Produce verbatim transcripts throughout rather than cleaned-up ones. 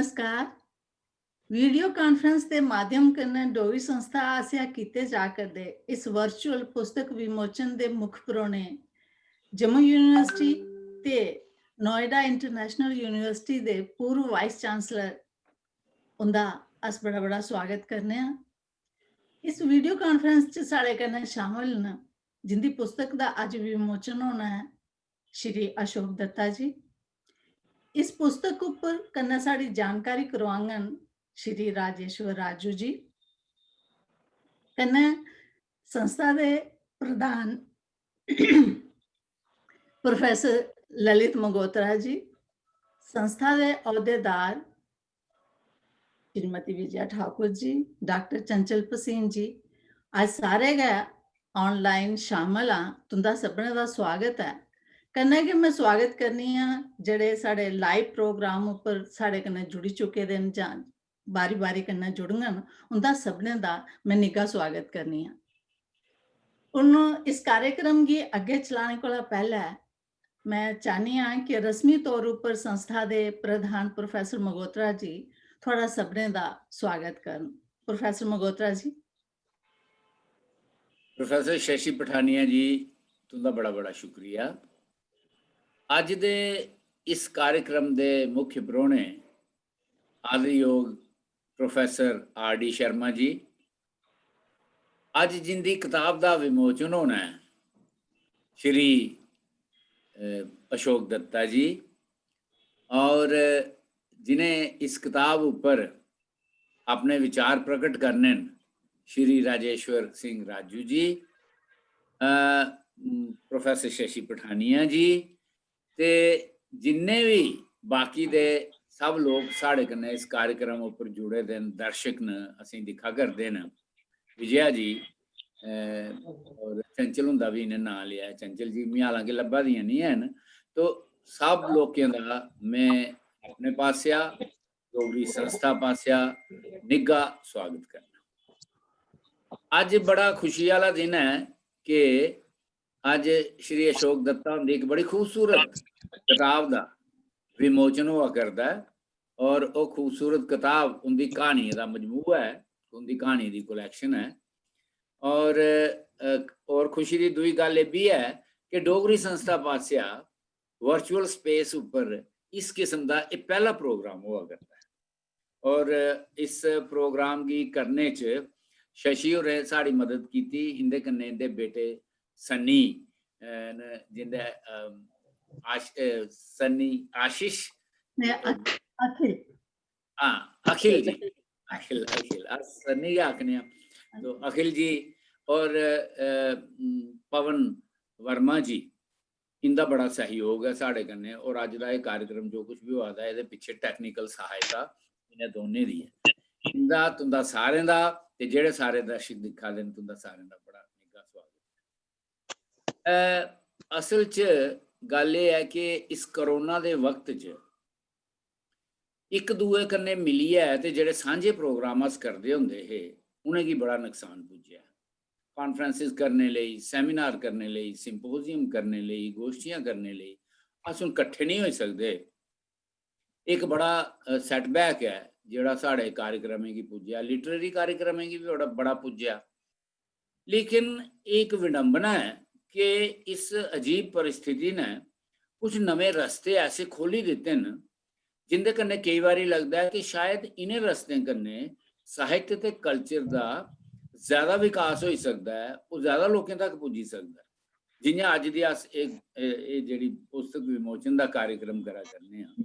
नमस्कार। Video conference दे माध्यम कन्नै डोगरी संस्था आसेआ कीते जा करदे इस वर्चुअल पुस्तक विमोचन दे मुक्ख परौह्ने जम्मू यूनिवर्सिटी ते नोएडा इंटरनेशनल यूनिवर्सिटी दे पूर्व वाइस चांसलर, उं'दा अस बड़ा बड़ा स्वागत करने आं। इस वीडियो कॉन्फ्रेंस च साढ़े कन्नै शामिल न, जिंदी पुस्तक दा अज्ज विमोचन होना ऐ, श्री अशोक दत्ता जी। इस पुस्तक उप्पर कन्नै साढ़ी जानकारी करवाङन श्री राजेश्वर राजू जी, कन्नै संस्था दे प्रधान प्रोफेसर ललित मंगोत्रा जी, संस्था दे अहदेदार श्रीमती विजया ठाकुर जी, डॉक्टर चंचल भसीन जी, अस सारे गै ऑनलाइन शामिल आं। तुं'दा सभनें दा स्वागत ऐ। कन्नै गै में स्वागत करनी आं जेह्ड़े साढ़े लाइव प्रोग्राम उप्पर साढ़े कन्नै जुड़ी चुके दे न जां बारी-बारी कन्नै जुड़ङन, उं'दा सभनें दा में निग्घा स्वागत करनी आं। हून इस कार्यक्रम गी अग्गें चलाने कोला पैह्लें में चाह्न्नी आं कि रस्मी तौर उप्पर संस्था दे प्रधान प्रोफेसर मगोत्रा जी थुआढ़ा सभनें दा स्वागत करन। प्रोफेसर मगोत्रा जी। प्रोफेसर शशि पठानिया जी, तुं'दा बड़ा बड़ा शुक्रिया। अज्ज दे इस कार्यक्रम दे मुख्य परौह्ने आदरयोग professor R D Sharma ji, अज्ज जिंदी कताब दा विमोचन होना ऐ, श्री अ, अशोक दत्ता जी, और जिनें इस कताब उप्पर अपने विचार प्रकट करने न, श्री राजेश्वर सिंह राजू जी, अ, प्रोफेसर शशि पठानिया जी, ते जिन्ने बी बाकी दे सब लोग साढ़े कन्नै इस कार्यक्रम उप्पर जुड़े दे न, दर्शक न, असेंगी दिक्खा करदे न, विजया जी, अ, और चंचल हुंदा बी इ'नें नांऽ लेआ ऐ। चंचल जी, मी हालांकि लब्भा दियां निं हैन, तो सब लोकें दा में अपने पासेआ, डोगरी संस्था पासेआ निग्घा स्वागत करना। अज्ज बड़ा खुशी आह्ला दिन ऐ कि अज्ज श्री अशोक दत्ता हुंदी इक बड़ी खूबसूरत कताब दा विमोचन होआ करदा ऐ, और ओह् खूबसूरत कताब उं'दी क्हानियें दा मजमूआ ऐ, उं'दी क्हानियें दी कलैक्शन ऐ। और, अ, और खुशी दी दूई गल्ल एह् बी ऐ कि डोगरी संस्था पासेआ वर्चुअल स्पेस उप्पर इस किस्म दा एह् पैह्ला प्रोग्राम होआ करदा ऐ। और इस प्रोग्राम गी करने च शशि होरें साढ़ी मदद कीती, इं'दे कन्नै इं'दे बेटे सन्नी, अ, न, जिं'दे, अ, आश-, अ, सन्नी, आशीष, में अख-, अखिल। हां, अखिल जी, अखिल, अखिल, अस सन्नी गै आखने आं। तो अखिल जी और, अ, उम, पवन वर्मा जी, इं'दा बड़ा सैह्योग ऐ साढ़े कन्नै, और अज्ज दा एह् कार्यक्रम जो कुछ बी होआ दा ऐ, एह्दे पिच्छे technical सहायता इ'नें दौनें दी ऐ। इं'दा, तुं'दा सारें दा, ते जेह्ड़े सारे दर्शक दिक्खा दे न, तुं'दा सारें दा बड़ा निग्घा स्वागत ऐ। अ, असल च गल्ल एह् ऐ कि इस कोरोना दे वक्त च इक दूए कन्नै मिलियै ते जेह्ड़े सांझे प्रोग्राम अस करदे होंदे हे, उ'नेंगी बड़ा नकसान पुज्जेआ। कांफ्रेंसेस करने लेई, सेमिनार करने लेई, सिम्पोजियम करने लेई, गोश्ठियां करने लेई अस हून कट्ठे नेईं होई सकदे। इक बड़ा, अ, setback ऐ जेह्ड़ा साढ़े कार्यक्रमें गी पुज्जेआ, literary कार्यक्रमें गी बी बड़ा, बड़ा पुज्जेआ। लेकिन एह् इक विडंबना ऐ कि इस अजीब परिस्थिति ने कुछ नमें रस्ते ऐसे खोह्ल्ली दित्ते न, जिं'दे कन्नै केई बारी लगदा ऐ कि शायद इ'नें रस्तें कन्नै साहित्य ते culture दा ज्यादा विकास होई सकदा ऐ, ओह् ज्यादा लोकें तक पुज्जी सकदा ऐ। जि'यां अज्ज दी अस एह्, एह्, एह् जेह्ड़ी पुस्तक विमोचन दा कार्यक्रम करा करने आं,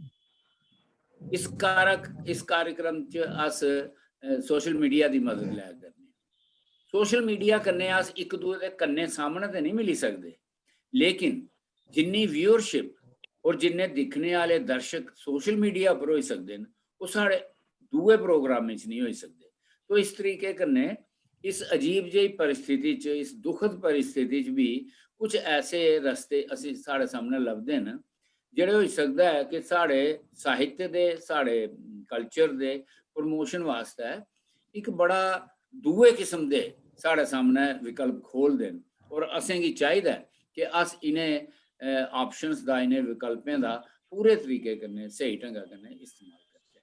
इस कारक, इस कार्यक्रम च अस, अ, social media दी मदद लै करने आं। Social media कन्नै अस इक दूए दे कन्नै सामनै ते नेईं मिली सकदे, लेकिन जिन्नी viewership और जिन्ने दिक्खने आह्ले दर्शक social media पर होई सकदे न, ओह् साढ़े दूए प्रोग्रामें च नेईं होई सकदे। तो इस तरीके कन्नै इस अजीब जेही परिस्थिति च, इस दुखद परिस्थिति च बी कुछ ऐसे रस्ते असें, साढ़े सामनै लभदे न, जेह्ड़े होई सकदा ऐ कि साढ़े साहित्य दे, साढ़े culture दे promotion वास्तै इक बड़ा दूए किस्म दे साढ़े सामनै विकल्प खोह्लदे न। और असेंगी चाहिदा ऐ कि अस इ'नें, अ, options दा, इ'नें विकल्पें दा पूरे तरीके कन्नै, स्हेई ढंगा कन्नै इस्तेमाल करचै।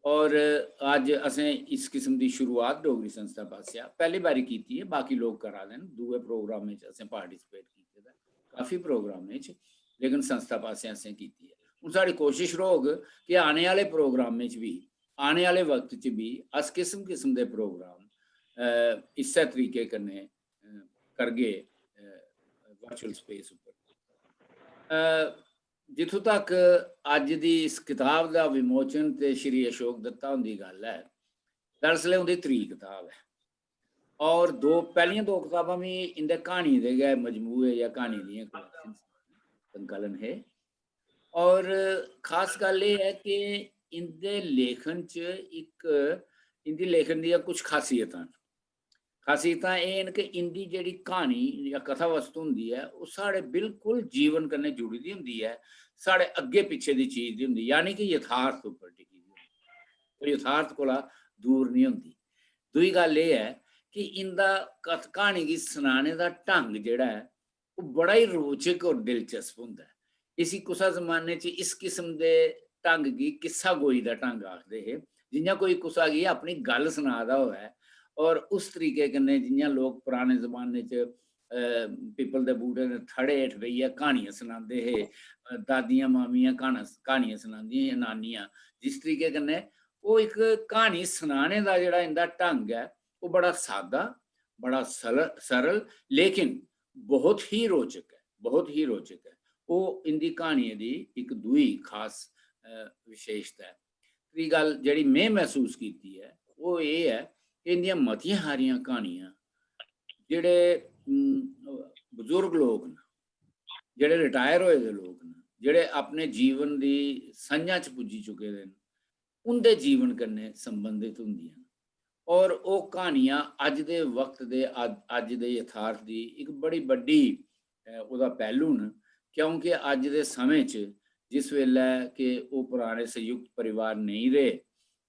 और अज्ज असें इस किस्म दी शुरुआत डोगरी संस्था पासेआ पैह्ली बारी कीती ऐ। बाकी लोक करा दे न, दूए प्रोग्रामें च असें पार्टिसिपेट कीते दा ऐ, काफी प्रोग्रामें च, लेकिन संस्था पासेआ असें कीती ऐ। हून साढ़ी कोशिश रौह्ग कि आने आह्ले प्रोग्रामें च बी, आने आह्ले वक्त च बी अस किस्म किस्म दे प्रोग्राम, अ, इस्सै तरीके कन्नै, अ, करगे, अ, वर्चुअल स्पेस उप्पर। अ, जित्थों तक अज्ज दी इस कताब दा विमोचन ते श्री अशोक दत्ता हुंदी गल्ल ऐ, दरअसल एह् उं'दी त्री कताब ऐ। और दो, पैह्लियां दो कताबां बी इं'दे क्हानियें दे गै मजमूए जां क्हानियें दियां collections, संकलन हे। और खास गल्ल एह् ऐ कि इं'दे लेखन च इक, इं'दी लेखन दियां कुछ खासियतां न। खासियतां एह् न कि इं'दी जेह्ड़ी क्हानी जां कथा वस्तु होंदी ऐ, ओह् साढ़े बिल्कुल जीवन कन्नै जुड़ी दी होंदी ऐ, साढ़े अग्गें पिच्छे दी चीज दी होंदी, यानी कि यथार्थ उप्पर टिकी दी होंदी, ओह् यथार्थ कोला दूर निं होंदी। दूई गल्ल एह् ऐ कि इं'दा कथ-, क्हानी गी सनाने दा ढंग जेह्ड़ा ऐ, ओह् बड़ा ही रोचक और दिलचस्प होंदा ऐ। इसी कुसै जमाने च इस किस्म दे ढंग गी किस्सा गोई दा ढंग आखदे हे, जि'यां कोई कुसै गी अपनी गल्ल सना दा होऐ और उस तरीके कन्नै जि'यां लोक पराने जमाने च, अ, पिपल दे बूह्टे दे थड़े हेठ बेहियै क्हानियां सनांदे हे, अ, दादियां मामियां क्हाना-, क्हानियां सनांदियां हियां, नानियां, जिस तरीके कन्नै ओह् इक क्हानी सनाने दा जेह्ड़ा इं'दा ढंग ऐ, ओह् बड़ा सादा, बड़ा सल-, सरल, लेकिन बहुत ही रोचक ऐ, बहुत ही रोचक ऐ। ओह् इं'दी क्हानियें दी इक दूई खास, अ, विशेशता ऐ। त्री गल्ल जेह्ड़ी में मसूस कीती ऐ, ओह् एह् ऐ कि इं'दियां मतियां हारियां क्हानियां जेह्ड़े, उम, बजुर्ग लोक न, जेह्ड़े रिटायर होए दे लोक न, जेह्ड़े अपने जीवन दी संञा च पुज्जी चुके दे न, उं'दे जीवन कन्नै संबंधत होंदियां न। और ओह् क्हानियां अज्ज दे वक्त दे, अज्ज, अज्ज दे यथार्थ दी इक बड़ी बड्डी, अ, ओह्दा पैह्लू न, क्योंकि अज्ज दे समें च जिस बेल्लै कि ओह् पराने संयुक्त परिवार नेईं रेह्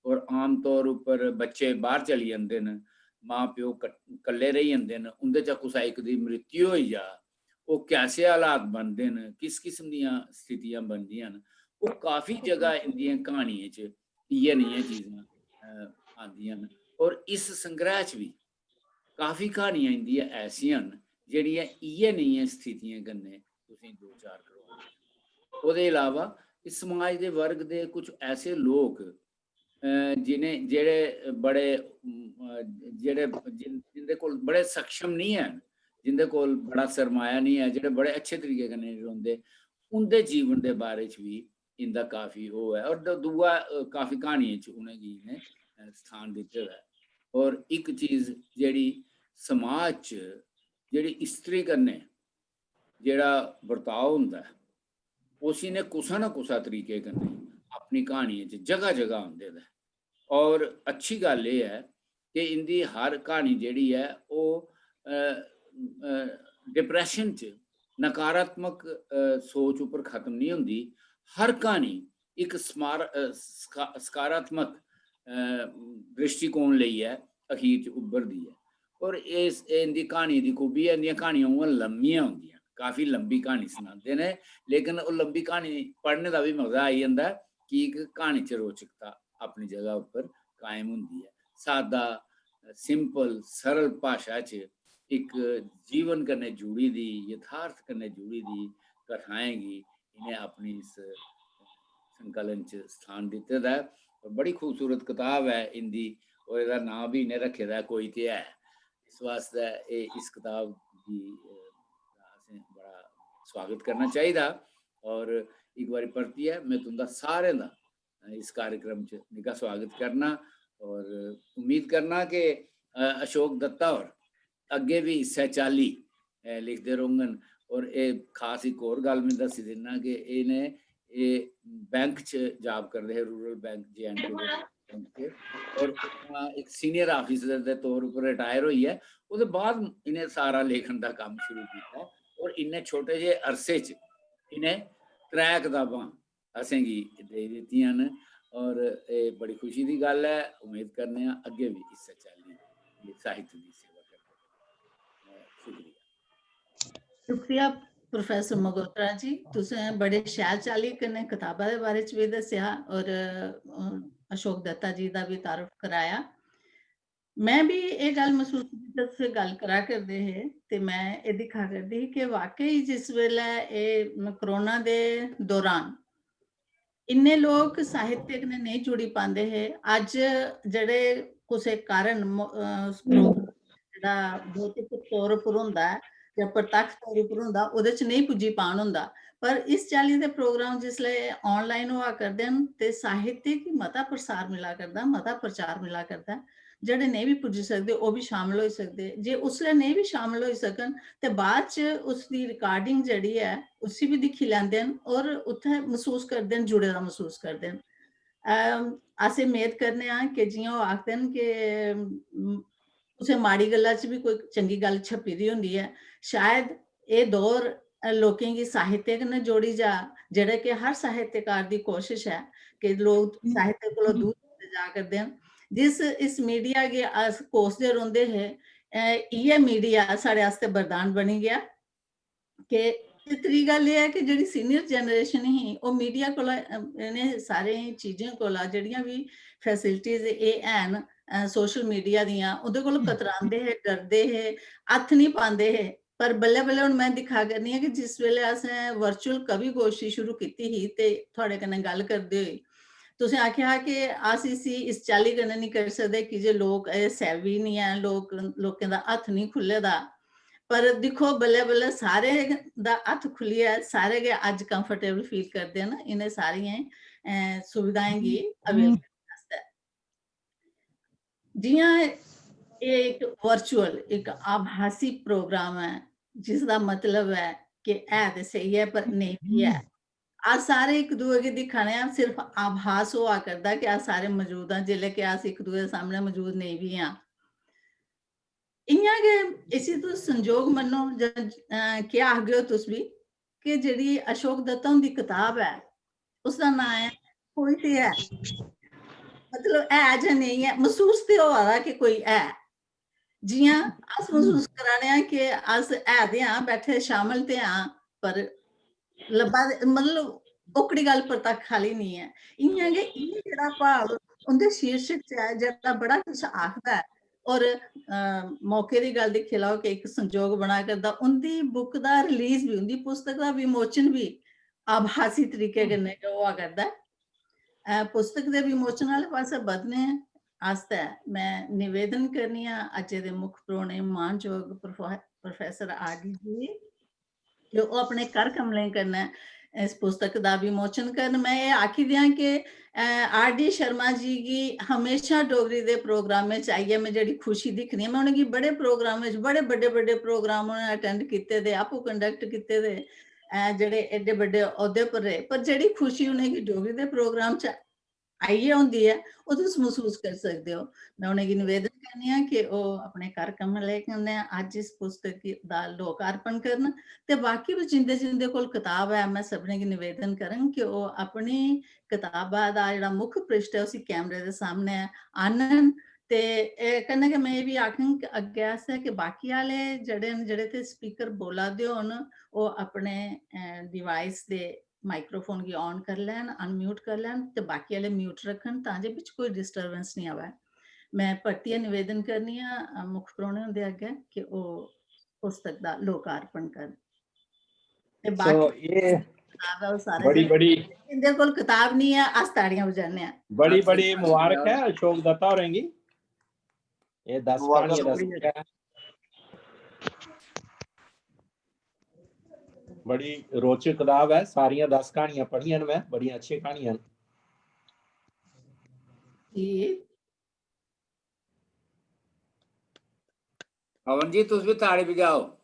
और आमतौर उप्पर बच्चे बाह्र चली जंदे न, मां प्यो कट-, कल्ले रेही जंदे न, उं'दे चा कुसै इक दी मृत्यु होई जा, ओह् कैसे हालात बनदे न, किस किस्म दियां स्थितियां बनदियां न, ओह् काफी जगह इं'दियें क्हानियें च इ'यै नेहियां चीजां, अ, आंदियां न। और इस संग्रैह च बी काफी क्हानियां इं'दियां ऐसियां न जेह्ड़ियां इ'यै नेहियां स्थितियें कन्नै तुसेंगी दो चार करोआंदियां न। ओह्दे इलावा इस समाज दे वर्ग दे कुछ ऐसे लोक, अ, जि'नें, जेह्ड़े बड़े, उम, अ, जेह्ड़े, जिन-, जिं'दे कोल बड़े सक्षम निं हैन, जिं'दे कोल बड़ा सरमाया निं ऐ, जेह्ड़े बड़े अच्छे तरीके कन्नै रौंह्दे, उं'दे जीवन दे बारे च बी इं'दा काफी ओह् ऐ। और द-, दूआ, अ, काफी क्हानियें च उ'नेंगी इ'नें, अ, स्थान दित्ते दा ऐ। और इक चीज जेह्ड़ी समाज च जेह्ड़ी स्त्री कन्नै जेह्ड़ा बर्ताव होंदा ऐ, उसी ने कुसै ना कुसै तरीके कन्नै अपनी क्हानियें च जगह-जगह आंदे दा ऐ। और अच्छी गल्ल एह् ऐ कि इं'दी हर क्हानी जेह्ड़ी ऐ, ओह्, अ, अ, depression च नकारात्मक, अ, सोच उप्पर खत्म निं होंदी। हर क्हानी इक स्मार-, अ, सका-, सकारात्मक, अ, दृष्टिकोण लेइयै अखीर च उब्भरदी ऐ। और इस, एह् इं'दी क्हानी दी खूबी ऐ, इं'दियां क्हानियां उ'आं लम्मियां होंदियां न, काफी लम्बी क्हानी सनांदे न, लेकिन ओह् लम्बी क्हानी पढ़ने दा बी मजा आई जंदा ऐ कि इक क्हानी च रोचकता अपनी जगह उप्पर कायम होंदी ऐ। सादा, simple, सरल भाशा च इक जीवन कन्नै जुड़ी दी, यथार्थ कन्नै जुड़ी दी कथाएं गी इ'नें अपनी इस संकलन च स्थान दित्ते दा ऐ। और बड़ी खूबसूरत कताब ऐ इं'दी, और एह्दा नांऽ बी इ'नें रक्खे दा ऐ कोई ते है। इस वास्तै एह्, इस कताब गी, अ, असें बड़ा स्वागत करना चाहिदा। और इक बारी परतियै में तुं'दा सारें दा, अ, इस कार्यक्रम च निग्घा स्वागत करना और उम्मीद करना कि, अ, अशोक दत्ता होर अग्गें बी इस्सै चाल्ली, अ, लिखदे रौह्ङन। और एह् खास इक होर गल्ल में दस्सी दिन्ना कि इ'नें, एह् बैंक च job करदे हे, rural bank J and K related bank च, और उत्थुआं इक senior officer दे तौर उप्पर रिटायर होइयै ओह्दे बाद इ'नें सारा लेखन दा कम्म शुरू कीता। और इन्ने छोटे जेह् अरसे च इ'नें त्रै कताबां असेंगी देई दित्तियां न। और एह् बड़ी खुशी दी गल्ल ऐ। उम्मीद करने आं अग्गें बी इस्सै चाल्ली साहित्य दी सेवा करदे रौह्न। शुक्रिया। शुक्रिया प्रोफेसर मगोत्रा जी, तुसें बड़े शैल चाल्ली कन्नै कताबा दे बारे च बी दस्सेआ और, अ, अशोक दत्ता जी दा बी तारुफ कराया। में बी एह् गल्ल मसूस कीती, तुस गल्ल करा करदे हे ते में एह् दिक्खा करदी ही कि वाकई जिस बेल्लै एह् कोरोना दे दौरान इन्ने लोक साहित्य कन्नै नेईं जुड़ी पांदे हे, अज्ज जेह्ड़े कुसै कारण मो-, अ, उस program जेह्ड़ा भौतिक तौर उप्पर होंदा ऐ जां परतक्ख तौर उप्पर होंदा, ओह्दे च नेईं पुज्जी पान होंदा। पर इस चाल्ली दे program जिसलै online होआ करदे न ते साहित्य गी मता प्रसार मिला करदा, मता प्रचार मिला करदा ऐ। जेह्ड़े नेईं बी पुज्जी सकदे, ओह् बी शामल होई सकदे। जे उसलै नेईं बी शामल होई सकन, ते बाद च उसदी recording जेह्ड़ी ऐ, उसी बी दिक्खी लैंदे न और उत्थै मसूस करदे न, जुड़े दा मसूस करदे न। अम, अस एह् मेद करने आं कि जि'यां ओह् आखदे न कि, अम, कुसै माड़ी गल्ला च बी कोई चंगी गल्ल छप्पी दी होंदी ऐ। शायद एह् दौर, अ, लोकें गी साहित्य कन्नै जोड़ी जा, जेह्ड़ा कि हर साहित्यकार दी कोशश ऐ कि लोक हम्म। साहित्य कोला हम्म। दूर होंदे जा करदे न। जिस, इस media गी अस कोसदे रौंह्दे हे, अ, इ'यै media साढ़े आस्तै वरदान बनी गेआ। कि, ते त्री गल्ल एह् ऐ कि जेह्ड़ी senior generation ही, ओह् media कोला, अ, इ'नें सारें चीजें कोला, जेह्ड़ियां बी facilities एह् हैन, अ, social media दियां, ओह्दे कोला हम्म। कतरांदे हे, डरदे हे, हत्थ निं पांदे हे। पर बल्लें-बल्लें हून में दिक्खा करनी आं कि जिस बेल्लै असें virtual कवि गोश्ठी शुरू कीती ही ते थुआढ़े कन्नै गल्ल करदे होई तुसें आखेआ हा कि अस इसी इस चाल्ली कन्नै निं करी सकदे की जे लोक एह् savvy निं हैन, लोक, लोकें दा हत्थ निं खु'ल्ले दा। पर दिक्खो, बल्लें-बल्लें सारें दा हत्थ खु'ल्लियै, सारे गै अज्ज comfortable feel करदे न इ'नें सारियें, अ, सुविधाएं गी avail करने आस्तै। जि'यां एह् इक virtual, इक आभासी program ऐ, जिसदा मतलब ऐ कि है ते स्हेई ऐ, पर नेईं बी ऐ। अस सारे इक दूए गी दिक्खा ने आं, सिर्फ आभास होआ करदा कि अस सारे मजूद आं, जेल्लै कि अस इक दूए दे सामनै मजूद नेईं बी आं। इ'यां गै इसी तुस संजोग मन्नो जां, अ, केह् आखगे ओ तुस बी, कि जेह्ड़ी अशोक दत्ता हुंदी कताब ऐ, उसदा नांऽ ऐ कोई ते है। मतलब, है जां नेईं ऐ, मसूस ते होआ दा कि कोई है। जि'यां अस मसूस करा ने आं कि अस है ते आं, बैठे शामल ते आं, पर लब्भा दे, मतलब, ओकड़ी गल्ल परतक्ख आह्ली निं ऐ। इ'यां गै एह् जेह्ड़ा भाव उं'दे शीर्षक च ऐ, जेह्ड़ा बड़ा किश आखदा ऐ, और, अ, मौके दी गल्ल दिक्खी लैओ कि इक संजोग बना करदा, उं'दी book दा release बी, उं'दी पुस्तक दा विमोचन बी आभासी तरीके हम्म। कन्नै गै होआ करदा ऐ। अ, पुस्तक दे विमोचन आह्ले पासै बधने आस्तै में निवेदन करनी आं अज्जै दे मुक्ख परौह्ने मानजोग प्रोफे-, प्रोफेसर आर डी जी गी कि ओह् अपने कर कमलें कन्नै इस पुस्तक दा विमोचन करन। में एह् आखी देआं कि, अ, आर डी शर्मा जी गी हमेशा डोगरी दे प्रोग्रामें च आइयै में जेह्ड़ी खुशी दिक्खनी आं, में उ'नेंगी बड़े प्रोग्रामें च, बड़े बड्डे-बड्डे प्रोग्राम उ'नें attend कीते दे, आपूं conduct कीते दे, अ, जेह्ड़े एड्डे बड्डे औह्दे पर रेह्, पर जेह्ड़ी खुशी उ'नेंगी डोगरी दे प्रोग्राम च आइयै होंदी ऐ, ओह् तुस मसूस करी सकदे ओ। में उ'नेंगी निवेदन करनी आं कि ओह् अपने कर कमलें कन्नै अज्ज इस पुस्तक गी, दा लोकार्पण करन ते बाकी बी जिंदे जिंदे कोल कताब ऐ, में सभनें गी निवेदन करङ कि ओह् अपनी कताबा दा जेह्ड़ा मुक्ख पृष्ठ ऐ, उसी कैमरे दे सामनै आह्नन। ते, ए, कन्नै गै में एह् बी आखङ कि अग्गें आस्तै कि बाकी आह्ले जेह्ड़े न, जेह्ड़े ते speaker बोला दे होन, ओह् अपने, अ, device दे microphone गी on करी लैन, unmute करी लैन ते बाकी आह्ले mute रक्खन, तां जे बिच कोई disturbance निं आवै। में परतियै निवेदन करनी आं, अ, मुक्ख परौह्ने हुंदे अग्गें कि ओह् पुस्तक दा लोकार्पण करन। ते So, बाकी एह् कताब ऐ, ओह् सारे बड़ी, जने बड़ी इं'दे कोल कताब निं ऐ, अस ताड़ियां बजाने आं। बड़ी, अच्छा, बड़ी अच्छा। मुबारक ऐ अशोक दत्ता होरें गी। एह् दस मुबारक क्हानियां दस होई। बड़ी रोचक कताब ऐ, सारियां दस क्हानियां पढ़ियां न में, बड़ियां अच्छियां क्हानियां न। जी। पवन जी, तुस बी ताड़ी बजाओ।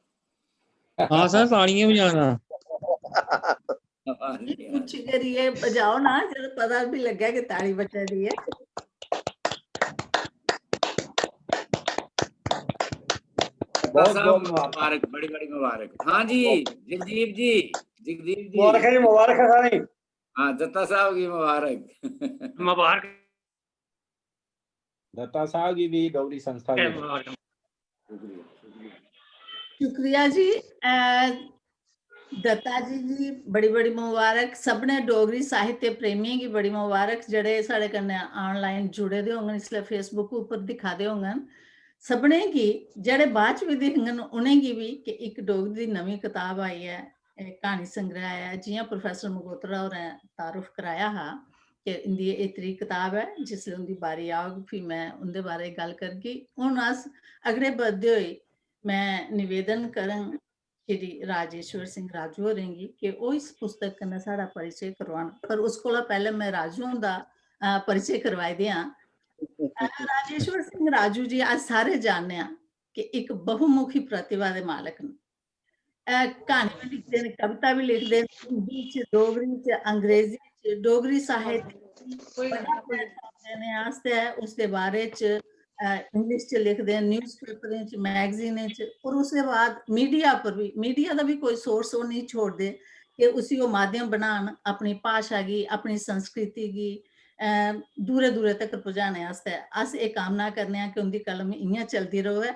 हां सर, ताड़ियां बजाना। कुछ करियै बजाओ ना, जदूं पता बी लग्गै कि ताड़ी बज्जा दी ऐ। बहुत, बहुत मुबारक। मुबारक, बड़ी, बड़ी मुबारक। हां जी, बहुत। जगदीप जी, जगदीप जी। मुबारक है जी, मुबारक है सारें। हां, दत्ता साहब गी मुबारक। मुबारक। दत्ता साहब गी भी, डोगरी संस्था गी भी। मुबारक। शुक्रिया, शुक्रिया। शुक्रिया जी। अ, दत्ता जी गी बड़ी बड़ी मुबारक, सभनें डोगरी साहित्य प्रेमियें गी बड़ी मुबारक जेह्ड़े साढ़े कन्नै online जुड़े दे होङन, इसलै Facebook उप्पर दिक्खा दे होङन। सभनें गी, जेह्ड़े बाद च बी दिखङन, उ'नेंगी बी कि इक डोगरी दी नमीं कताब आई ऐ, एह् क्हानी संग्रैह ऐ। जि'यां प्रोफेसर मगोत्रा होरें तारुफ कराया हा कि इं'दी एह् त्री कताब ऐ, जिसलै उं'दी बारी औग, फ्ही में उं'दे बारै गल्ल करगी। हून अस अगड़े बधदे होई में निवेदन करङ श्री राजेश्वर सिंह राजू होरें गी कि ओह् इस पुस्तक कन्नै साढ़ा परिचय करवान, पर उस कोला पैह्लें में राजू हुंदा, अ, परिचय करवाई देआं। अ, राजेश्वर सिंह राजू जी, अस सारे जानने आं कि इक बहुमुखी प्रतिभा दे मालक न। अ, क्हानी बी लिखदे न, कविता बी लिखदे न, हिंदी च, डोगरी च, अंग्रेजी च, डोगरी साहित्य च बड़ा प्लेटफार्म देने आस्तै उसदे बारे च, अ, इंग्लिश च लिखदे न, न्यूज़पेपरें च, मैगजीनें च, और उसदे बाद मीडिया पर बी, मीडिया दा बी कोई सोर्स ओह् नेईं छोड़दे कि उसी ओह् माध्यम बनान अपनी भाशा गी, अपनी संस्कृति गी, अ, दूरै दूरै तक्कर पजाने आस्तै। अस एह् कामना करने आं कि उं'दी कलम इ'यां चलदी र'वै।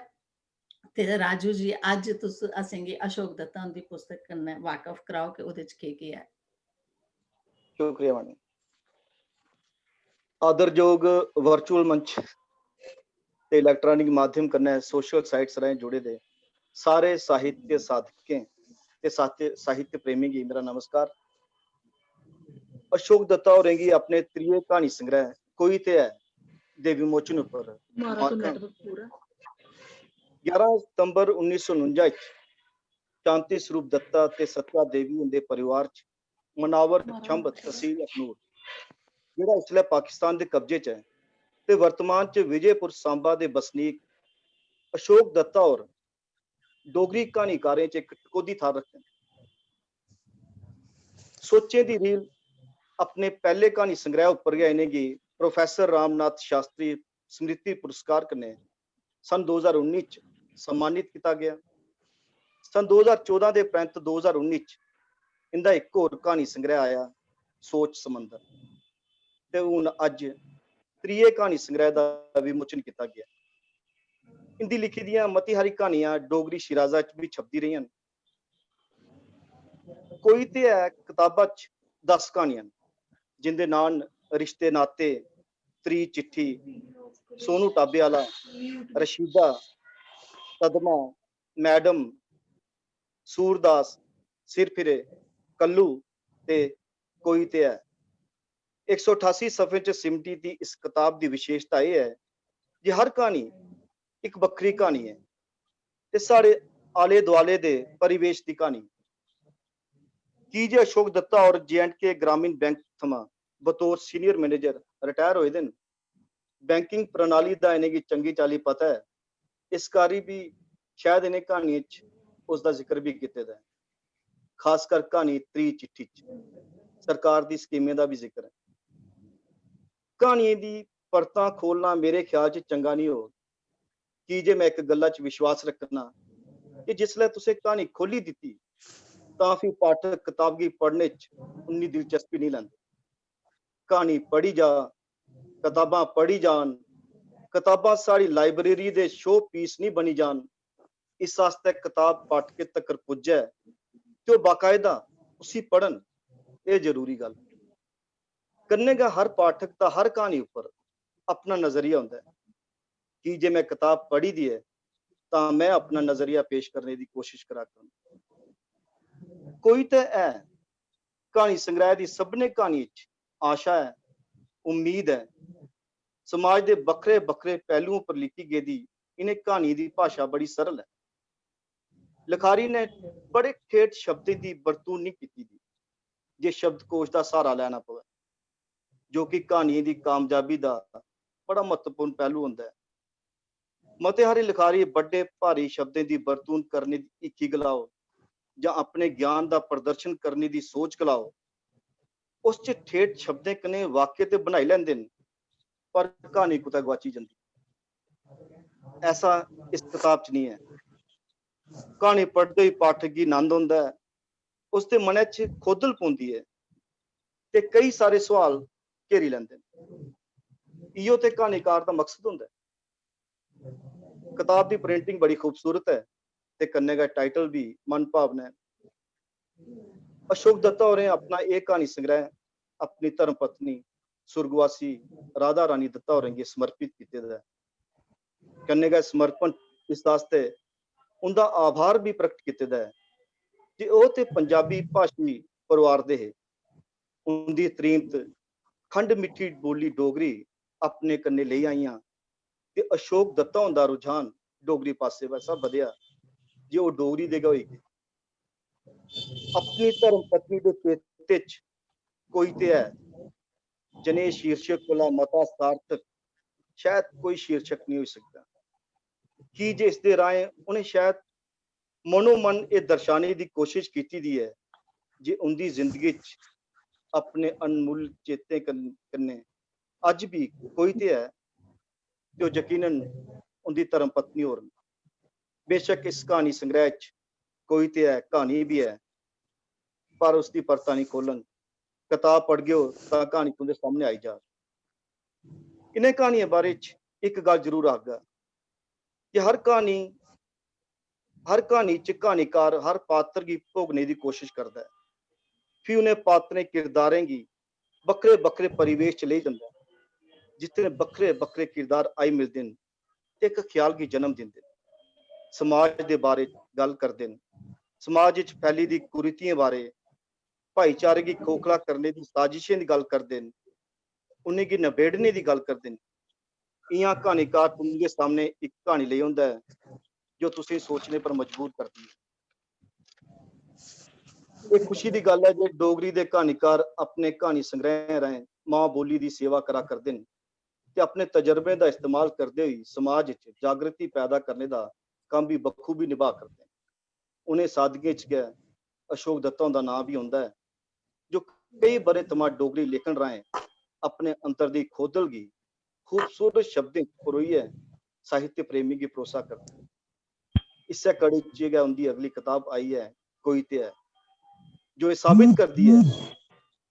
ते राजू जी, अज्ज तुस असेंगी अशोक दत्ता हुंदी पुस्तक कन्नै वाकफ कराओ कि ओह्दे च केह् केह् ऐ। शुक्रिया मैडम। आदरजोग वर्चुअल मंच ते इलेक्ट्रॉनिक माध्यम कन्नै सोशल साइट्स राहें जुड़े दे सारे साहित्य साधकें ते साहित्य साहित्य प्रेमी गी मेरा नमस्कार। अशोक दत्ता होरें गी अपने त्रिये क्हानी संग्रह कोई ते ऐ दे विमोचन उप्पर मारा तो मातम। नेटवर्क पूरा ग्यारह सितंबर उन्नी सौ उनुंजा च शांति स्वरूप दत्ता ते सत्या देवी हुंदे परिवार च मनावर छंभ तहसील अखनूर, जेह्ड़ा इसलै पाकिस्तान दे कब्जे च ऐ ते वर्तमान च विजयपुर सांबा दे बसनीक अशोक दत्ता होर डोगरी क्हानीकारें च इक टकोह्दी थाह्र रखदे न। सोचें दी रील अपने पैह्ले क्हानी संग्रैह उप्पर गै इ'नेंगी प्रोफेसर रामनाथ शास्त्री स्मृति पुरस्कार कन्नै सन दो ज्हार उन्नी च सम्मानित कीता गेआ। सन दो ज्हार चौदां दे परैंत दो ज्हार उन्नी च इं'दा इक होर क्हानी संग्रैह आया, सोच समंदर। ते हून अज्ज त्रिये क्हानी संग्रैह दा विमोचन कीता गेआ। इं'दी लिखी दियां मती हारी क्हानियां डोगरी शिराजा च बी छपदी रेहियां न। कोई ते ऐ कताबा च दस क्हानियां न, जिं'दे नांऽ न रिश्ते नाते, त्री चिट्ठी, सोनू टाबे आह्ला, रशीदा, सदमा, मैडम, सूरदास, सिर फिरे, कल्लू ते कोई ते ऐ। इक सौ ठासी सफें च सिमटी दी इस कताब दी विशेषता एह् ऐ जे हर क्हानी इक बक्खरी क्हानी ऐ ते साढ़े आले दुआले दे परिवेश दी क्हानी। की जे अशोक दत्ता होर जे एंड के ग्रामीण बैंक थमां बतौर सीनियर मैनेजर रिटायर होए दे न, बैंकिंग प्रणाली दा इ'नेंगी चंगी चाल्ली पता ऐ, इस करी बी शायद इ'नें क्हानियें च उसदा जिक्र बी कीते दा ऐ। खासकर क्हानी त्री चिट्ठी च सरकार दी स्कीमें दा बी जिक्र ऐ। क्हानियें दी परतां खोलना मेरे ख्याल च चंगा निं होग, की जे में इक गल्ला च विश्वास रखना कि जिसलै तुसें क्हानी खोह्ल्ली दित्ती तां फ्ही पाठक कताब गी पढ़ने च उन्नी दिलचस्पी निं लैंदे। क्हानी पढ़ी जा, कताबां पढ़ी जान, कताबां साढ़ी लाइब्रेरी दे शो पीस निं बनी जान, इस आस्तै कताब पाठकें तगर पुज्जै ते ओह् बाकायदा उसी पढ़न, एह् जरूरी गल्ल। कन्नै गै हर पाठक दा हर क्हानी उप्पर अपना नजरिया होंदा ऐ। की जे में कताब पढ़ी दी ऐ तां में अपना नजरिया पेश करने दी कोशिश करा करना। कोई ते ऐ, क्हानी संग्रैह दी सभनें क्हानियें च आशा ऐ, उम्मीद ऐ। समाज दे बक्खरे बक्खरे पैह्लुएं पर लिखी गेदी इ'नें क्हानियें दी भाशा बड़ी सरल ऐ। लखारी ने बड़े ठेठ शब्दें दी बरतून निं कीती दी जे शब्दकोश दा स्हारा लैना पवै, जो कि क्हानियें दी कामयाबी दा बड़ा म्हत्तवपूर्ण पैह्लू होंदा ऐ। मते हारे लखारी बड्डे भारी शब्दें दी बरतून करने दी हीखी गलाओ जां अपने ज्ञान दा प्रदर्शन करने दी सोच गलाओ, उस च ठेठ शब्दें कन्नै वाक्य ते बनाई लैंदे न, पर क्हानी कुतै गुआची जंदी। ऐसा इस कताब च निं ऐ। क्हानी पढ़दे होई पाठक गी नंद होंदा ऐ, उसदे मनै च खोदल पौंदी ऐ ते केई सारे सोआल घेरी लैंदे न। इ'यो ते क्हानीकार दा मकसद होंदा ऐ। कताब दी प्रिंटिंग बड़ी खूबसूरत ऐ ते कन्नै गै टाइटल बी मन भावना ऐ। अशोक दत्ता होरें अपना एह् क्हानी संग्रह अपनी धर्म पत्नी सुर्गवासी राधा रानी दत्ता होरें गी समर्पित कीते दा ऐ। कन्नै गै समर्पण इस आस्तै उं'दा आभार बी प्रकट कीते दा ऐ जे ओह् ते पंजाबी भाशी परोआर दे हे। उं'दी त्रीमत खंड मिट्ठी बोली डोगरी अपने कन्नै लेई आइयां ते अशोक दत्ता हुंदा रुझान डोगरी पासै वैसा बधेआ जे ओह् डोगरी दे गै होई गे। अपनी धर्म पत्नी दे चेते च कोई ते ऐ जनेह् शीर्षक कोला मता सार्थक शायद कोई शीर्षक नेईं होई सकदा, की जे इसदे राहें उ'नें शायद मनोमन एह् दर्शाने दी कोशश कीती दी ऐ जे उं'दी जिंदगी च अपने अनमुल्ल चेतें कन-, कन्नै अज्ज बी कोई ते ऐ, ते ओह् यकीनन उं'दी धर्म पत्नी होर न। बेशक इस क्हानी संग्रैह च कोई ते ऐ, क्हानी बी ऐ, पर उसदी परता निं खोलन। कताब पढ़गेओ तां क्हानी तुं'दे सामनै आई जाग। इ'नें क्हानियें बारे च इक गल्ल जरूर आखगा कि हर क्हानी, हर क्हानी च क्हानीकार हर पात्र गी भोगने दी कोशश करदा ऐ। फ्ही उ'नें पात्रें, किरदारें गी बक्खरे-बक्खरे परिवेश च लेई जंदा ऐ, जित्थै बक्खरे-बक्खरे किरदार आई मिलदे न ते इक ख्याल गी जन्म दिंदे न। समाज दे बारे च गल्ल करदे न, समाज च फैली दी कुरीतियें बारे, भाईचारे गी खोखला करने दी साजिशें दी गल्ल करदे न, उ'नेंगी नबेड़ने दी गल्ल करदे न। इ'यां क्हानीकार तुं'दे सामने इक क्हानी लेई औंदा ऐ जो तुसें सोचने पर मजबूर करदी ऐ। एह् खुशी दी गल्ल ऐ जे डोगरी दे क्हानीकार अपने क्हानी संग्रैहें राहें मां बोली दी सेवा करा करदे न ते अपने तजर्बें दा इस्तेमाल करदे होई समाज च जागृति पैदा करने दा कम्म बी बखूबी निभा करदे न। उ'नें सादगियें च गै अशोक दत्ता हुंदा नांऽ बी औंदा ऐ, जो केई ब'रें थमां डोगरी लेखन राहें अपने अंतर दी खोदल गी खूबसूरत शब्दें च परोइयै साहित्य प्रेमी गी परोसा करदे न। इस्सै कड़ी च गै उं'दी अगली कताब आई ऐ कोई ते ऐ, जो एह् साबित करदी ऐ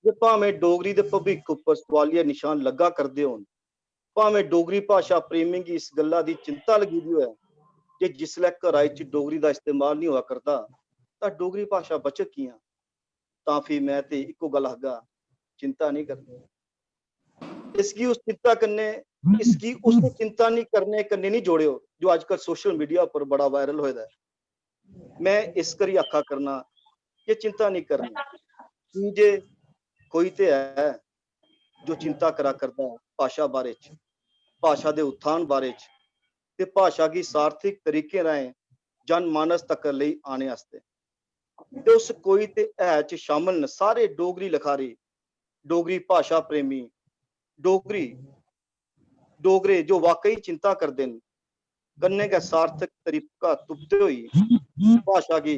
जे भामें डोगरी दे भविक्ख उप्पर सोआलिया निशान लग्गा करदे होन, भामें डोगरी भाशा प्रेमी गी इस गल्ला दी चिंता लगी दी होऐ जे जिसलै घरा इच डोगरी दा इस्तेमाल निं होआ करदा तां डोगरी भाशा बचग कि'यां? तां फ्ही में ते इक्को गल्ल आखगा, चिंता निं करनी। इसगी उस चिंता कन्नै, इसगी उस चिंता निं करने कन्नै निं जोड़ेओ जो अजकल सोशल मीडिया उप्पर बड़ा वायरल होए दा ऐ। में इस करी आखा करना जे चिंता निं करनी, की जे कोई ते ऐ जो चिंता करा करदा ऐ भाशा बारे च, भाशा दे उत्थान बारे च ते भाशा गी सार्थक तरीकें राहें जनमानस तकर लेई आने आस्तै। ते उस कोई ते ऐ च शामिल न सारे डोगरी लखारी, डोगरी भाशा प्रेमी, डोगरी, डोगरे जो वाकई चिंता करदे न, कन्नै गै सार्थक तरीका तुपदे होई भाशा गी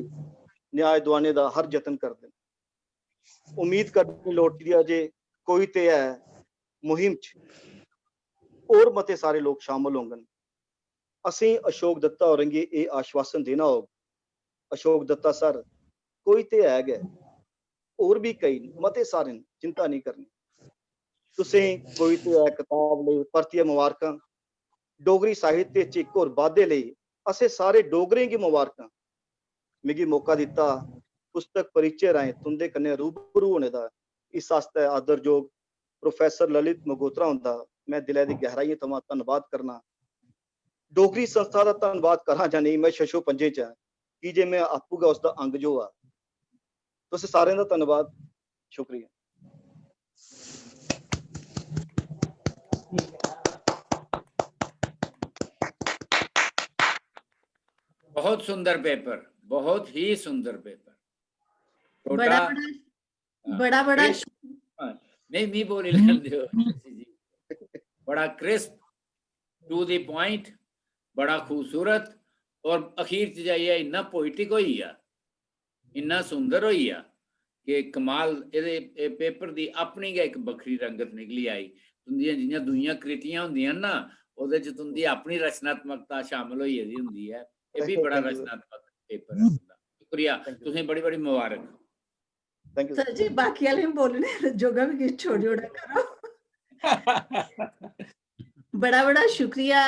न्याय दुआने दा हर जतन करदे न। उम्मीद करनी लोड़चदी ऐ जे कोई ते ऐ मुहिम च होर मते सारे लोक शामिल होङन। असें अशोक दत्ता होरें गी एह् आश्वासन देना होग, अशोक दत्ता सर, कोई ते ऐ गै, होर बी केई न, मते सारे न, चिंता निं करनी। तुसें कोई ते ऐ कताब लेई परतियै मबारखां। डोगरी साहित्य च इक होर बाद्धे लेई असें सारे डोगरें गी मबारखां। मिगी मौका दित्ता पुस्तक परिचय राहें तुं'दे कन्नै रूबरू होने दा। इस आस्तै आदरजोग प्रोफेसर ललित मगोत्रा हुंदा में दिलै दी गैहराइयें थमां धन्नवाद करना। डोगरी संस्था दा धन्नवाद करां जां नेईं, में छछो पंजें च आं, की जे में आपूं गै उसदा अंग जो आं। तुस सारें दा धन्नवाद, शुक्रिया। बहुत सुंदर पेपर, बहुत ही सुंदर पेपर। बड़ा बड़ा बड़ा बड़ा हाँ, नहीं, मी बोली लेने दो। बड़ा क्रिस्प, टू द पॉइंट, बड़ा खूबसूरत, और अखीर च जाइयै इन्ना पोइटिक होई गेआ, इन्ना सुंदर होई गेआ कि कमाल। एह्दे, एह् पेपर दी अपनी गै इक बक्खरी रंगत निकली आई। तुंदियां जि'यां दूइयां कृतियां होंदियां ना, ओह्दे च तुंदी अपनी रचनात्मकता शामिल होई गेदी होंदी ऐ। एह् बी बड़ा रचनात्मक पेपर ऐ तुंदा। शुक्रिया, तुसें बड़ी बड़ी मुबारक। सर जी, बाकी आह्ले बोलने जोगा बी किश छोड़ी ओड़ा करो। बड़ा बड़ा शुक्रिया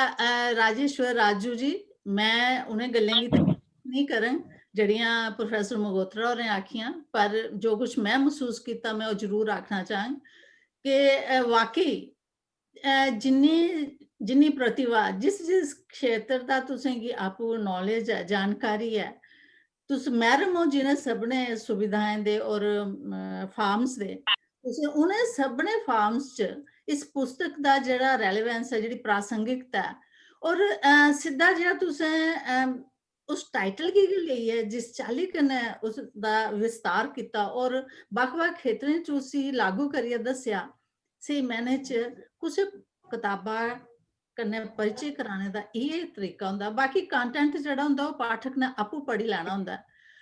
राजेश्वर राजू जी। मैं उ'नें गल्लें गी नेईं करङ, जेह्ड़ियां प्रोफेसर मगोत्रा होरें आखियां, पर जो कुछ में मसूस कीता, में ओह् जरूर आखना चाह्ङ कि, अ, वाकई, अ, जिन्नी, जिन्नी प्रतिभा, जिस, जिस क्षेत्र दा तुसें गी आपूं knowledge ऐ, जानकारी ऐ, तुस मैह्‌रम ओ जि'नें सभनें सुविधाएं दे और, अ, forms दे, तुसें उ'नें सभनें forms च इस पुस्तक दा जेह्ड़ा relevance ऐ, जेह्ड़ी प्रासंगिकता ऐ, और, अ, सिद्धा जेह्ड़ा तुसें, अ, उस title गी गै लेइयै जिस चाल्ली कन्नै उसदा विस्तार कीता और बक्ख-बक्ख खेतरें च उसी लागू करियै दस्सेआ, स्हेई मैह्‌ने च कुसै कताबा कन्नै परिचय कराने दा एह् तरीका होंदा। बाकी content जेह्ड़ा होंदा, ओह् पाठक ने आपूं पढ़ी लैना होंदा ऐ।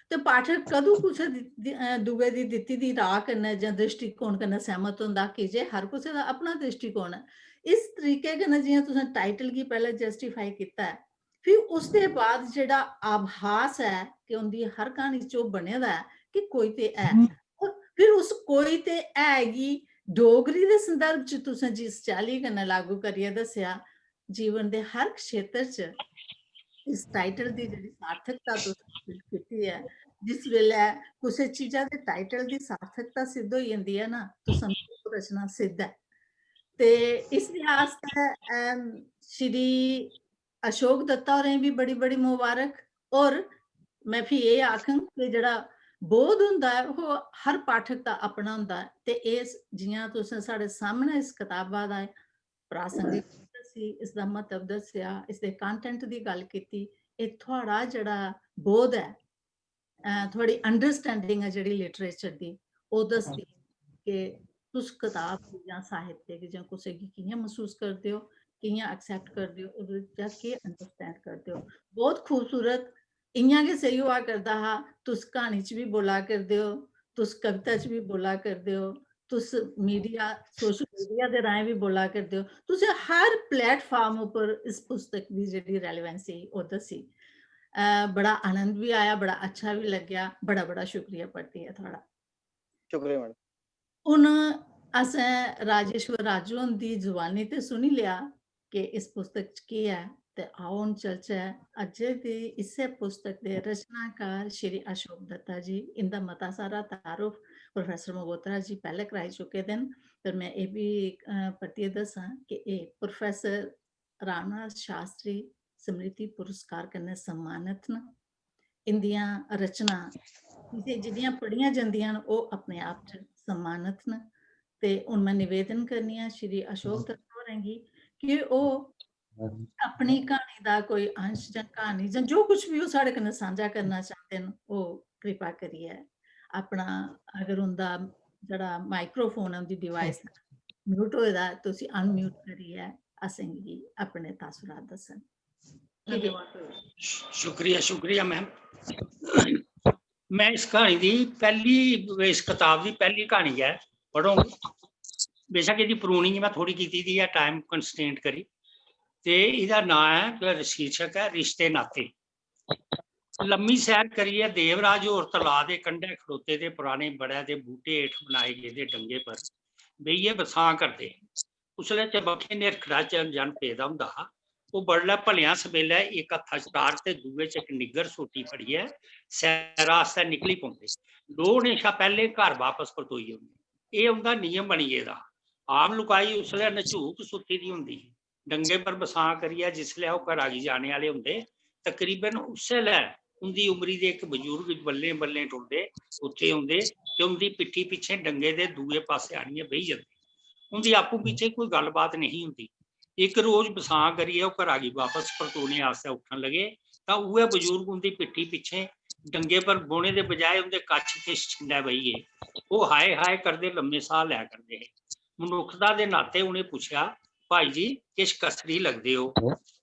ते पाठक कदूं कुसै दी, दी, अ, दूए दी दित्ती दी राऽ कन्नै जां द्रिश्टीकोण कन्नै सैह्‌मत होंदा, की जे हर कुसै दा अपना द्रिश्टीकोण ऐ। इस तरीके कन्नै जि'यां तुसें title गी पैह्‌लें justify कीता ऐ, फ्ही उसदे बाद जेह्ड़ा आभास ऐ कि उं'दी हर क्हानी च ओह् बने दा ऐ कि कोई ते है। और फिर उस कोई ते है गी डोगरी दे संदर्भ च तुसें जिस चाल्ली कन्नै लागू करियै दस्सेआ, जीवन दे हर क्षेत्र च इस title दी जेह्ड़ी सार्थकता तुसें हासल कीती ऐ, जिस बेल्लै कुसै चीजा दे title दी सार्थकता सिद्ध होई जंदी ऐ ना, तो समझो ओह् रचना सिद्ध ऐ। ते इस लिहाज ते, अम, श्री अशोक दत्ता होरें बी बड़ी-बड़ी मुबारक। और में फ्ही एह् आखङ कि जेह्ड़ा बोध होंदा ऐ, ओह् हर पाठक दा अपना होंदा ऐ। ते एह् स-, जि'यां तुसें साढ़े सामनै इस कताबा दा प्रासंगिक दस्सी, इसदा म्हत्तव दस्सेआ, इसदे content दी गल्ल कीती, एह् थुआढ़ा जेह्ड़ा बोध ऐ, अ, थुआढ़ी understanding ऐ जेह्ड़ी literature दी, ओह् दसदी कि तुस कताब गी जां साहित्य गी जां कुसै गी कि'यां मसूस करदे ओ, कि'यां accept करदे ओ, ओह्दे चा केह् understand करदे ओ। बहुत खूबसूरत, इ'यां गै सेही होआ करदा हा, तुस क्हानी च बी बोला करदे ओ, तुस कविता च बी बोला करदे ओ, तुस media, social media दे राहें बी बोला करदे ओ, तुसें हर platform उप्पर इस पुस्तक दी जेह्ड़ी relevancy ओह् दस्सी। अ, बड़ा आनंद बी आया, बड़ा अच्छा बी लग्गेआ। बड़ा, बड़ा शुक्रिया परतियै थुआढ़ा। शुक्रिया मैडम। हून असें राजेश्वर राजू हुंदी जुबानी ते सुनी लेआ कि इस पुस्तक च केह् ऐ, ते आओ हून चलचै अज्जै दी इस्सै पुस्तक दे रचनाकार श्री अशोक दत्ता जी। इंदा मता सारा तारुफ प्रोफेसर मगोत्रा जी पैह्ले कराई चुके दे न, पर में एह् बी, अ, परतियै दस्सां कि एह् प्रोफेसर रामनाथ शास्त्री स्मृति पुरस्कार कन्नै सम्मानत न। इंदियां रचनां जि'यां पढ़ियां जंदियां न, ओह् अपने आप च सम्मानत न। ते हून में निवेदन करनी आं श्री अशोक दत्ता होरें गी कि ओह् अपनी क्हानी दा कोई अंश जां क्हानी जां जो कुछ बी ओह् साढ़े कन्नै सांझा करना चांह्दे न, ओह् कृपा करियै अपना, अगर उं'दा जेह्ड़ा microphone ऐ, उं'दी device mute होए दा ऐ, ते उसी unmute करियै असेंगी अपने तासुरात दस्सन। धन्यवाद। शुक्रिया, शुक्रिया मैम। मैं इस क्हानी दी पैह्ली, इस कताब दी पैह्ली क्हानी ऐ, पढ़ोंग। बेशक एह्दी परूनी मैं थोह्ड़ी कीती दी ऐ time constraint करी। ते एह्दा नांऽ ऐ, शीर्षक ऐ रिश्ते नाते। लम्मी सैर करियै देवराज होर तलाऽ दे कंढै खड़ोते दे पराने बड़ै दे बूह्टे हेठ बनाए गेदे डंगे पर बेहियै बसांऽ करदे। उसलै चबक्खै निरखड़ा जन पेदा होंदा हा। ओह् बडलै भलेआं सबेलै इक हत्था च टार्च ते दूए च इक निग्गर सोटी फड़ियै सैरा आस्तै निकली पौंदे। लोऽ होने शा पैह्लें घर बापस परतोई औंदे। एह् उं'दा नियम बनी गेदा हा। आम लुकाई उसलै नझूक सुत्ती दी होंदी ही। डंगे पर बसांऽ करियै जिसलै ओह् घरा गी जाने आह्ले होंदे, तकरीबन उस्सै लै उं'दी उमरी दे इक बजुर्ग बल्लें-बल्लें टुरदे उत्थै औंदे ते उं'दी पिट्ठी पिच्छें डंगे दे दूए पासै आनियै बेही जंदे। उं'दी आपूं बिच्चें कोई गल्लबात नेईं होंदी। इक रोज बसांऽ करियै ओह् घरा गी बापस परतोने आस्तै उट्ठन लगे तां उ'ऐ बजुर्ग उं'दी पिट्ठी पिच्छें डंगे पर बौह्ने दे बजाए उं'दे कच्छ किश छिंडै बेही गे। ओह् हाय हाय करदे लम्मे साह् लै करदे हे। मनुक्खता दे नाते उ'नें पुच्छेआ, "भाई जी, किश कसरी लगदे ओ।"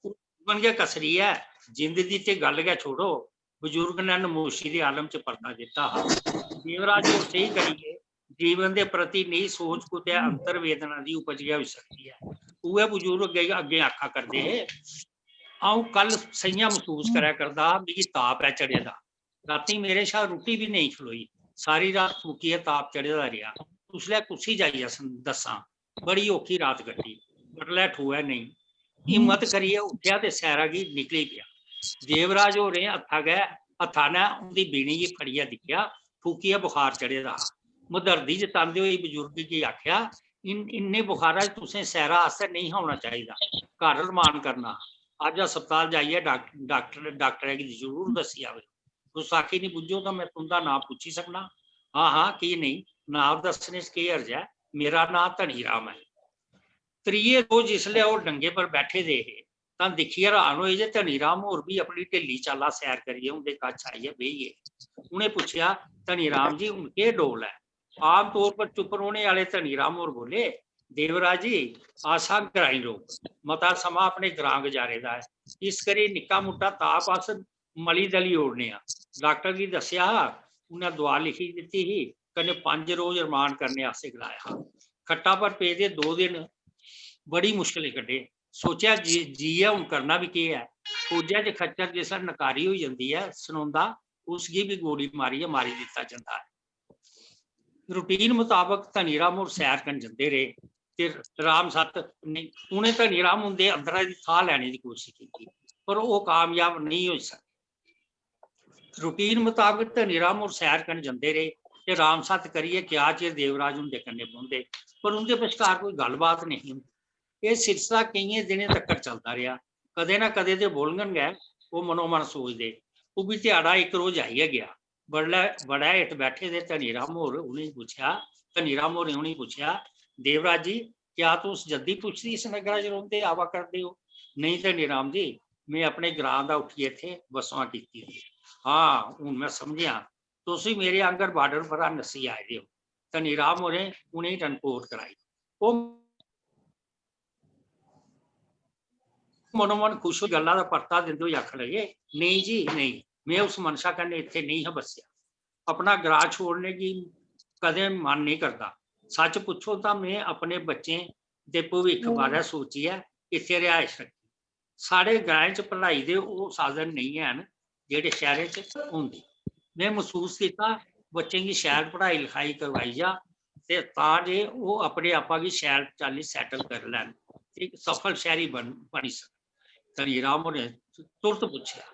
जीवन गै कसरी ऐ, जिंद दी ते गल्ल गै छोड़ो। बजुर्ग ने नमोशी दे आलम च परता दित्ता हा। देवराज होर सेही करी गे, जीवन दे प्रति नेही सोच कुतै अंतर वेदना दी उपज गै होई सकदी ऐ। उ'ऐ बजुर्ग अग्गें, अग्गें आखा करदे हे, "अ'ऊं कल स'ञां मसूस करै करदा हा, मिगी ताप ऐ चढ़े दा। रातीं मेरे शा रुट्टी बी नेईं खलोई। सारी रात फूकियै ताप चढ़े दा रेहा। उसलै कुसी जाइयै सन-, दस्सां? बड़ी औखी रात कट्टी। बडलै ठोऐ नेईं।" हिम्मत करियै उट्ठेआ ते सैरा गी निकली पेआ। देवराज होरें हत्था गै हत्था ने उंदी बीनी गी फड़ियै दिक्खेआ, फूकियै बुखार चढ़े दा हा। मदर्दी जतांदे होई बजुर्ग गी आखेआ, "इन-, इन्ने बुखारा च तुसें सैरा आस्तै नेईं हा होना चाहिदा, घर रमान करना हा। अज्ज अस्पताल जाइयै डाक-, डाक्टर, डाक्टरै गी जरूर दस्सी आवेओ। गुस्ताखी निं बुज्झो तां में तुंदा नांऽ पुच्छी सकना?" "हां, हां, की नेईं? नांऽ दस्सने च केह् हर्ज ऐ? मेरा नांऽ धनी राम ऐ।" त्रिये रोज जिसलै ओह् डंगे पर बैठे दे हे, तां दिक्खियै हैरान होए जे धनी राम होर बी अपनी ढिल्ली चाल्ला सैर करियै उं'दे कच्छ आइयै बेही गे। उ'नें पुच्छेआ, "धनी राम जी, हून केह् डोल ऐ?" आम तौर पर चुप्प रौह्ने आह्ले धनी राम होर बोले, "देवराज जी, अस आं ग्राईं लोक, मता समां अपने ग्रां गजारे दा ऐ, इस करी निक्का मुट्टा ताप अस मली दली ओड़ने आं। डाक्टर गी दस्सेआ हा, उ'न्नै दोआ लिखी दित्ती ही, कन्नै पंज रोज रमान करने आस्तै गलाया हा। खट्टा पर पेदे दो दिन बड़ी मुश्कलें कड्ढे। सोचेआ जी, जी ऐ, हून करना बी केह् ऐ?" फौजा च खच्चर जिसलै नकारी होई जंदी ऐ, सनोंदा, उसगी बी गोली मारियै मारी दित्ता जंदा ऐ। रूटीन मताबक धनी राम होर सैर करन जंदे रेह् ते राम सत्त नेईं, उ'नें धनी राम हुंदे अंदरा दी थाह् लैने दी कोशश कीती, पर ओह् कामयाब नेईं होई सके। रूटीन मताबक धनी राम होर सैर करन जंदे रेह् ते राम सत्त करियै क्या चिर देवराज हुंदे कन्नै बौंह्दे, पर उं'दे बश्कार कोई गल्लबात नेईं होंदी। एह् सिलसिला केइयें दिनें तक्कर चलदा रेहा। कदें ना कदें ते बोलङन गै, ओह् मनोमन सोचदे। ओह् बी ध्याड़ा इक रोज आई गै गेआ। बडलै बड़ा हेठ बैठे दे धनी राम होर उ'नेंगी पुच्छेआ, धनी राम होरें उ'नेंगी पुच्छेआ, "देवराज जी, क्या तुस जद्दी पुच्छदी इस नगरा च रौंह्दे आवा करदे ओ?" "नेईं धनी राम जी, में अपने ग्रां दा उट्ठियै इत्थै बसोआं कीती दी ऐ। हां, हून में समझेआ, तुस बी मेरे आंगर बार्डर परा नस्सी आए दे ओ।" धनी राम होरें उ'नेंगी टनकोट कराई। ओह् मनोमन खुश होई गल्ला दा परता दिंदे होई आखन लगे, "नेईं जी, नेईं, में उस मनशा कन्नै इत्थै नेईं हा बस्सेआ। अपना ग्रां छोड़ने गी कदें मन नेईं करदा। सच्च पुच्छो तां में अपने बच्चें दे भविक्ख बारै सोचियै इत्थै रिहायश रक्खी। साढ़े ग्राएं च पढ़ाई दे ओह् साधन नेईं हैन जेह्ड़े शैह्रें च होंदे। में मसूस कीता बच्चें गी शैल पढ़ाई लखाई करवाई जा ते तां जे ओह् अपने आपा गी शैल चाल्ली सैटल करी लैन ते इक सफल शैह्री बन-, बनी सकन।" धनी राम होरें तुरत पुच्छेआ,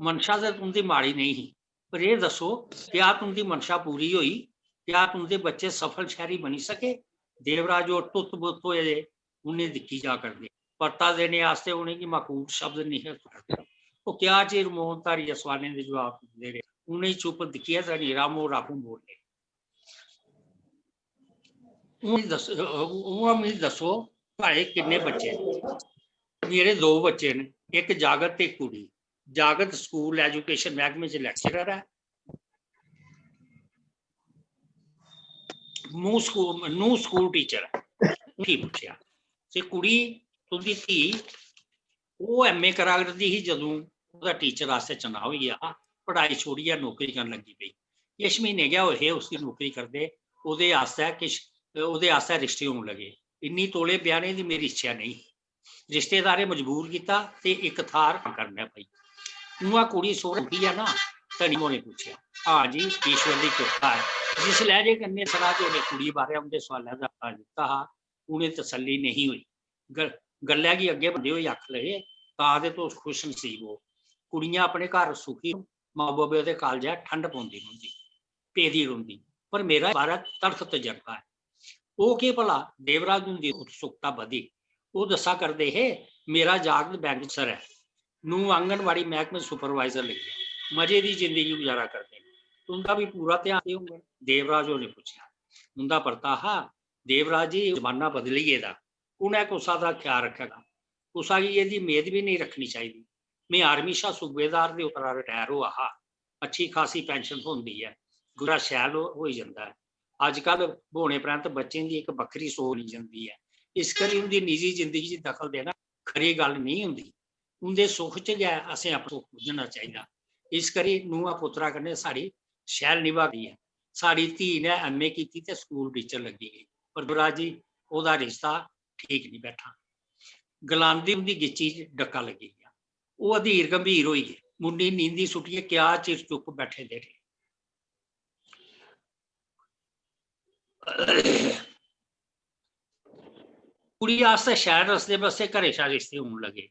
"मनशा ते तुं'दी माड़ी नेईं ही, पर एह् दस्सो, क्या तुं'दी मनशा पूरी होई? क्या तुं'दे बच्चे सफल शैह्री बनी सके?" देवराज होर तुत्त-बुत्त होए दे उ'नें दिक्खी जा करदे। परता देने आस्तै उ'नेंगी माकूल शब्द नेईं हे थ्होआ दे। ओह् क्या चिर मौन धारियै सोआलें दे जवाब तुपदे रेह्। उ'नेंगी चुप्प दिक्खियै धनी राम होर आपूं बोले, "हून दस्स-, हून मिगी दस्सो, थुआढ़े किन्ने बच्चे न?" "मेरे दो बच्चे न, इक जागत ते इक कुड़ी। जागत स्कूल एजुकेशन मैह्कमे च लैक्चरर ऐ, नूं स्कूल, नूं स्कूल टीचर ऐ।" फ्ही पुच्छेआ, "ते कुड़ी तुं'दी धी, ओह् एम ए करा करदी ही जदूं ओह्दा टीचर आस्तै चुनाव होई गेआ हा, पढ़ाई छोड़ियै नौकरी करन लगी पेई। किश म्हीने गै होए हे उसदी नौकरी करदे, ओह्दे आस्तै किश, ओह्दे आस्तै रिश्ते होन लगे। इन्नी तौले ब्याह्ने दी मेरी इच्छेआ नेईं ही। रिश्तेदारें मजबूर कीता ते इक थाह्र करना पेई। उ'आं कुड़ी सौह्रे उठी ऐ ना?" धनी होरें पुच्छेआ। "हां जी, ईश्वर दी किरपा ऐ।" जिस लैह्जे कन्नै सराज होरें कुड़ी बारै उं'दे सोआलै दा परता दित्ता हा, उ'नें तसल्ली नेईं होई। ग-, गल्लै गी अग्गें बधदे होई आखन लगे, "तां ते तुस खुश नसीब ओ। कुड़ियां अपने घर सुखी रौह्न, माऊ बब्बै दे कालजै ठंड पौंदी रौंह्दी, पेदी रौंह्दी, पर मेरा बारां तलख तजरबा ऐ।" ओह् केह् भला? देवराज हुंदी उत्सुकता बधी। ओह् दस्सा करदे हे, "मेरा जागत बैंक अफसर ऐ, नूं आंगनबाड़ी मैह्कमे सुपरवाइजर लग्गी ऐ, मजे दी जिंदगी गुजारा करदे न। तुं'दा बी पूरा ध्यान देङन?" देवराज होरें पुच्छेआ। उं'दा परता हा, "देवराज जी, जमाना बदली गेदा, कु'नै कुसा दा ख्याल रक्खे दा? कुसा गी एह्दी मेद बी नेईं रक्खनी चाहिदी। में आर्मी शा सूबेदार दे उप्परा रटैर होआ हा, अच्छी खासी पैंशन थ्होंदी ऐ, गुजारा शैल हो-, होई जंदा ऐ। अजकल ब्होने परैंत बच्चें दी इक बक्खरी सोच बनी जंदी ऐ, इस करी उं'दी निजी जिंदगी च दखल देना खरी गल्ल नेईं होंदी। उं'दे सुख च गै असें अपना सुख बुज्झना चाहिदा। इस करी नूंहा पुत्तरा कन्नै साढ़ी शैल निभादी ऐ। साढ़ी धी ने एम ए कीती ते स्कूल टीचर लग्गी गेई, पर देवराज जी, ओह्दा रिश्ता ठीक निं बैठा।" गलांदी उं'दी गिच्ची च डक्का लग्गी गेआ। ओह् अधीर गंभीर होई गे। मुंडी नींदी सुट्टियै क्या चिर चुप्प बैठे दे रेह्। कुड़ी आस्तै शैह्र रसदे बसदे घरै शा रिश्ते होन लगे।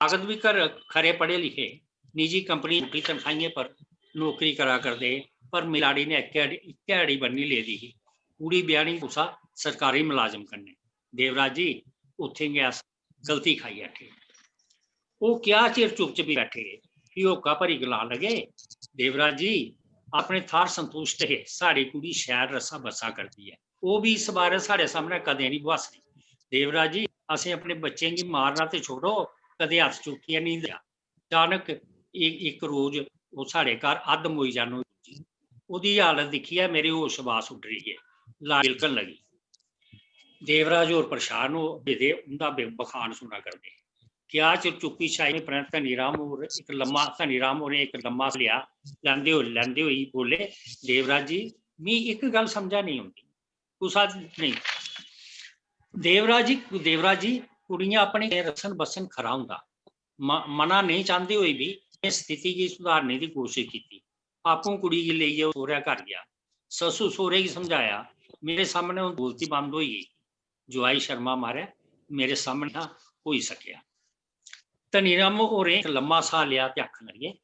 जागत बी घर खरे पढ़े लिखे, निजी कंपनी च तनखाहियें पर नौकरी करा करदे हे, पर मेरी लाड़ी ने इक्कै, इक्कै अड़ी बन्नी लेदी ही, कुड़ी ब्याह्नी कुसा सरकारी मलाजम कन्नै। देवराज जी, उत्थें गै अस गलती खाई बैठे। ओह् क्या चिर चुप चपी बैठे हे, फ्ही होका भरी गलान लगे, "देवराज जी, अपने थाह्र संतुश्ट हे, साढ़ी कुड़ी शैल रस्सा बस्सा करदी ऐ।" ओह् बी इस बारै साढ़े सामनै कदें निं बुहासनी। "देवराज जी, असें अपने बच्चें गी मारना ते छोड़ो, कदें हत्थ चुक्कियै निं दिया।" अचानक इ-, इक रोज ओह् साढ़े घर अद्ध मोई जन होई पुज्जी। ओह्दी हालत दिक्खियै मेरे होश बास उड्डरी गे। लाड़ी बिलकन लगी। देवराज होर परेशान हो गेदे, उं'दा बे-, बखान सुना करदे। क्या चिर चुप्पी छाई परैंत धनीराम होर इक लम्मा, धनीराम होरें इक लम्मा साह् लेआ। लैंदे होई, लैंदे होई बोले, "देवराज जी, मी इक गल्ल समझा नेईं औंदी। कुसा नेईं।" देवराज जी, देवराज जी, कुड़ियां अपने रसन बसन खरा होंदा। म-, मना नेईं चांह्दे होई बी में स्थिति गी सुधारने दी कोशश कीती। आपूं कुड़ी गी लेइयै ओह् सौह्रै घर गेआ। सस्सू सौह्रे गी समझाया, मेरे सामनै उं'दी बोलती बंद होई गेई। जोआई शर्मा मारै मेरे सामनै हा होई सकेआ। धनीराम होरें इक लम्मा साह् लेआ ते आखन लगे,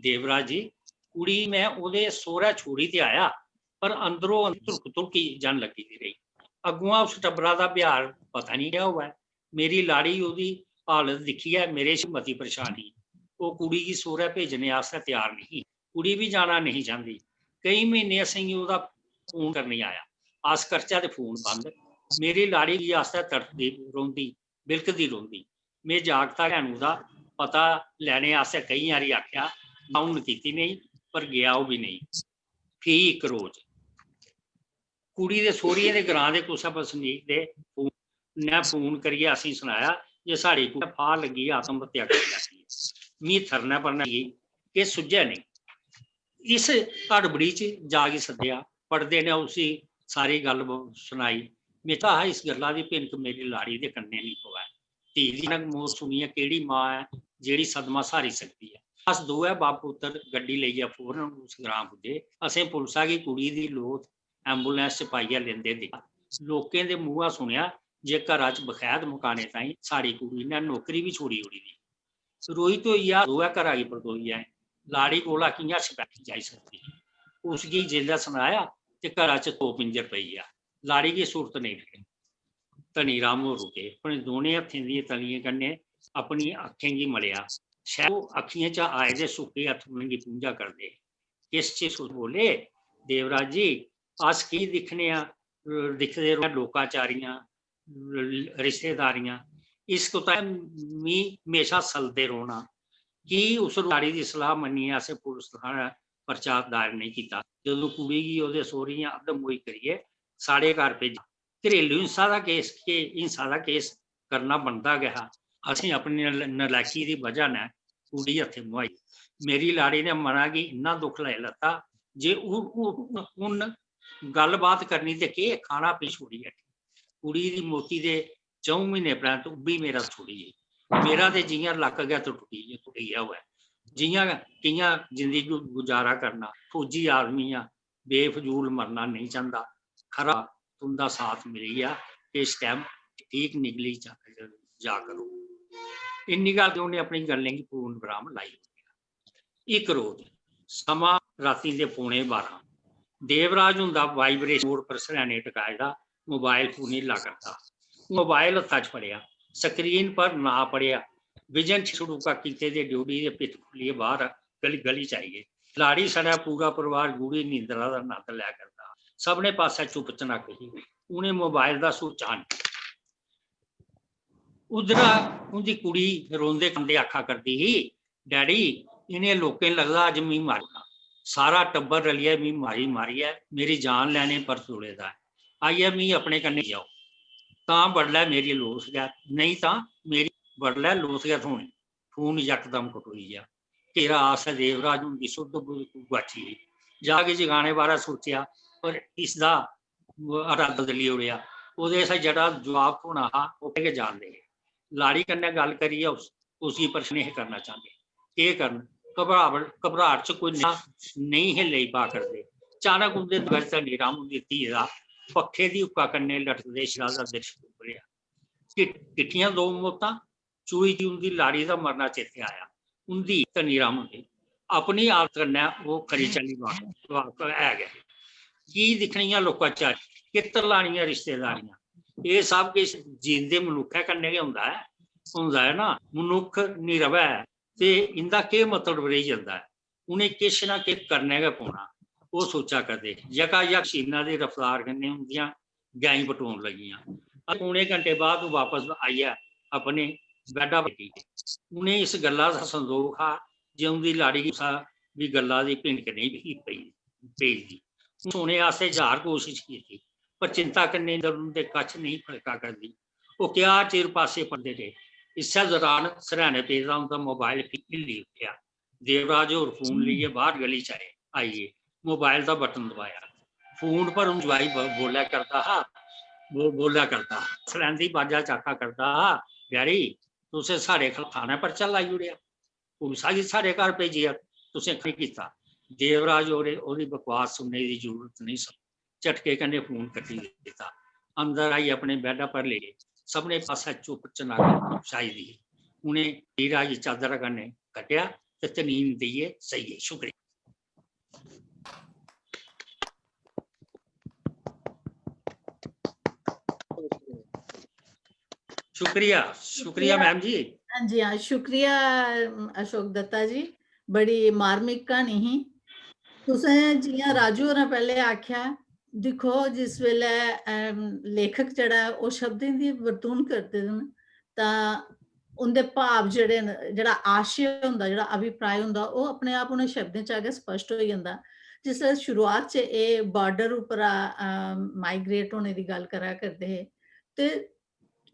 "देवराज जी, कुड़ी में ओह्दे सौह्रै छोड़ी ते आया, पर अंदरो अंदर तुरक तुरकी जन लग्गी दी रेही। अग्गुआं उस टब्बरा दा ब्यहार पता निं केह् होऐ। मेरी लाड़ी ओह्दी हालत दिक्खियै मेरे च मती परेशानी। ओह् कुड़ी गी सौह्रै भेजने आस्तै त्यार नेईं ही। कुड़ी बी जाना नेईं चांह्दी। केईं म्हीने असेंगी ओह्दा फोन करने आया। अस करचै ते फोन बंद। मेरी लाड़ी गी आस्तै तड़फदी रौंह्दी, बिलकदी रौंह्दी। में जागता गै नूं दा पता लैने आस्तै केईं हारी आखेआ, नां हून कीती नेईं, पर गेआ ओह् बी नेईं।" फ्ही इक रोज कुड़ी दे सौह्रिये दे ग्रां दे कुसै बसनीक दे फोन, ने फोन करियै असेंगी सनाया जे साढ़ी कुड़ी फाह् लग्गियै आत्म हत्या करी लैती ऐ। मी थरनै परनै गी किश सुझेआ नेईं। इस हड़बड़ी च जागी सद्देआ, पड़दे ने उसी सारी गल्ल ब-, सनाई। में चाह् इस गल्ला दी भिनक मेरी लाड़ी दे कन्नै निं पवै। धी दी अचानक मौत सुनियै केह्ड़ी मां ऐ जेह्ड़ी सदमा स्हारी सकदी ऐ? अस दोऐ बब्ब पुत्तर गड्डी लेइयै फौरन उस ग्रां पुज्जे। असें पुलसा गी कुड़ी दी लोथ एम्बुलेंस च पाइयै लेंदे दिक्खेआ। लोकें दे मुंहा सुनेआ जे घरा च बखैध मकाने ताईं साढ़ी कुड़ी ने नौकरी बी छोड़ी ओड़ी दी। रोई धोइयै अस दोऐ घरा गी परतोई आए। लाड़ी कोला कि'यां छपैकी जाई सकदी ही? उसगी जिसलै सनाया ते घरा च तोप पिंजर पेई गेआ। लाड़ी गी सुर्त नेईं रेही। धनीराम होर रुके, अपने दोनें हत्थें दियें तलियें कन्नै अपनी अक्खें गी मलेआ। शायद ओह् अक्खियें चा आए दे सुक्के अत्थरुएं गी पूंझा करदे हे। किश चिर उस बोले, "देवराज जी, अस की दिक्खने आं, दिखदे रौह्ने लोकाचारियां, रिश्तेदारियां, इस कुतै मी म्हेशा सलदे रौह्ना। की उस लाड़ी दी सलाह मन्नियै असें पुलस थानै परचा दायर नेईं कीता, जदूं कुड़ी गी ओह्दे सौह्रियें अद्धमोई करियै साढ़े घर भेजेआ? घरेलू हिंसा दा केस, के हिंसा दा केस करना बनदा गै हा। असें अपनी नल-, नलैकी दी बजह नै कुड़ी हत्थें मुहाई। मेरी लाड़ी ने मना गी इन्ना दुख लाई लैता जे हून, हून, हून गल्लबात करनी ते केह्, खाना पी छोड़ी बैठी। कुड़ी दी मौती दे च'ऊं म्हीने परैंत ओह् बी मेरा छोड़ी गेई। मेरा ते जि'यां लक्क गै त्रुट्टी, त्रुट्टी गेआ होऐ, जि'यां कि'यां जिंदगी गु-, गुजारा करना। फौजी आदमी आं, बेफजूल मरना नेईं चांह्दा। खरा तुं'दा साथ मिली गेआ, किश टैम ठीक निकली जा, जा करो।" इन्नी गल्ल ते उ'नें अपनी गल्लें गी पूर्ण विराम लाई ओड़ेआ। इक रोज समां रातीं दे पौने बारां। देवराज हुंदा वाइब्रेशन मोड पर सरैने टकाए दा मोबाइल फोन हिल्ला करदा। मोबाइल हत्था च फड़ेआ, स्क्रीन पर नांऽ पढ़ेआ। विजन छड़ूका कीते दे ड्योढ़ी दे भित्त खुल्लियै बाह्र गली, गली च आई गे। लाड़ी सनै पूरा परिवार गूढ़ी नींदरा दा नंद लै करदा। सभनें पासै चुप्प चनाक ही। उ'नें मोबाइल दा switch on कीता। उद्धरा उं'दी कुड़ी रोंदे कंदे आखा करदी ही, "डैडी, इ'नें लोकें लगदा अज्ज मी मारी ओड़ना। सारा टब्बर रलियै मी मारी मारियै मेरी जान लैने पर तुले दा ऐ। आइयै मी अपने कन्नै जाओ। तां बडलै मेरी लोथ गै, नेईं तां मेरी बडलै लोथ गै थ्होनी।" फोन यकदम कटोई गेआ। घेरा आसै देवराज हुंदी सुद्ध बुद्ध गुआची गेई। जाग जगाने बारै सोचेआ, पर इसदा इरादा बदली ओड़ेआ। ओह्दे शा जेह्ड़ा जवाब थ्होना हा, ओह् पैह्लें गै जानदे हे। लाड़ी कन्नै गल्ल करियै उस, उसगी परेशान नेईं हे करना चांह्दे। केह् करन? घबराव-, घबराहट च कोई नेहा नेईं हे लेई पा करदे। अचानक उं'दे दरबार च धनीराम हुंदी धी दा पक्खे दी हुक्का कन्नै लटकदे शरीरा दा द्रिश्श उब्भरेआ। कि-, किट्ठियां दो मौतां, चोई दी उं'दी लाड़ी दा मरना चेतै आया। उं'दी, धनीराम हुंदी, अपनी आदत कन्नै ओह् खरी चाल्ली वाकफ, वाकफ है गै। की दिक्खनियां लोकां च कित्त लानियां रिश्तेदारियां, एह् सब किश जींदे मनुक्खै कन्नै गै होंदा ऐ, होंदा ऐ ना। मनुक्ख निं र'वै ते इं'दा केह् मतलब रेही जंदा ऐ? उ'नें किश ना किश करने गै पौना। ओह् सोचा करदे, यकायक मशीना दी रफ्तार कन्नै उं'दियां गैईं बटोन लगियां। ते पौने घंटे बाद ओह् बापस आइयै अपने बैड्डा पर लेटी गे। उ'नें इस गल्ला दा संदोख हा जे उं'दी लाड़ी गी कुसै बी गल्ला दी भिनक नेईं ही पेई, पेई दी। उ'नें सोने आस्तै ज्हार कोशश कीती, पर चिंता कन्नै निंदर उं'दे कच्छ नेईं फड़का करदी। ओह् क्या चिर पास्से पड़दे रेह्। इस्सै दौरान सरैह्ने पेदा उं'दा मोबाइल फ्ही हिल्ली उट्ठेआ। देवराज होर फोन लेइयै बाह्र गली च आए, आई गे। मोबाइल दा बटन दबाया। फोन पर उं'दा जुआई ब-, बोल्लै करदा हा, बो-, बोल्लै करदा हा। सलैंदी बाजा च आखा करदा हा, "डैडी, तुसें साढ़े खलाफ थाने परचा लाई ओड़ेआ। पुलसा गी साढ़े घर भेजियै तुसें केह् कीता?" देवराज होरें ओह्दी बकवास सुनने दी जरूरत नेईं समझी। झटके कन्नै फोन कट्टी दित्ता। अंदर आई अपने बैड्डा पर लेटे। सभनें पासै चुप्प चनाक छाई दी ही। उ'नें पीड़ा गी चादरा कन्नै कट्टेआ ते तनीन देइयै सेई गे। शुक्रिया। शुक्रिया, शुक्रिया शुक्रिया। मैम जी। हाँ जी, हाँ, शुक्रिया, अम, अशोक दत्ता जी, बड़ी मार्मिक क्हानी ही। तुसें जियां राजू होरें पैह्ले आखेआ, दिक्खो, जिस बेल्लै, अम, लेखक जेह्ड़ा ऐ, ओह् शब्दें दी बरतून करदे न, तां उं'दे भाव जेह्ड़े न, जेह्ड़ा आशय होंदा, जेह्ड़ा अभिप्राय होंदा, ओह् अपने आप उ'नें शब्दें च गै स्पष्ट होई जंदा। जिसलै शुरुआत च एह् border उप्परा, अम, migrate होने दी गल्ल करा करदे हे, ते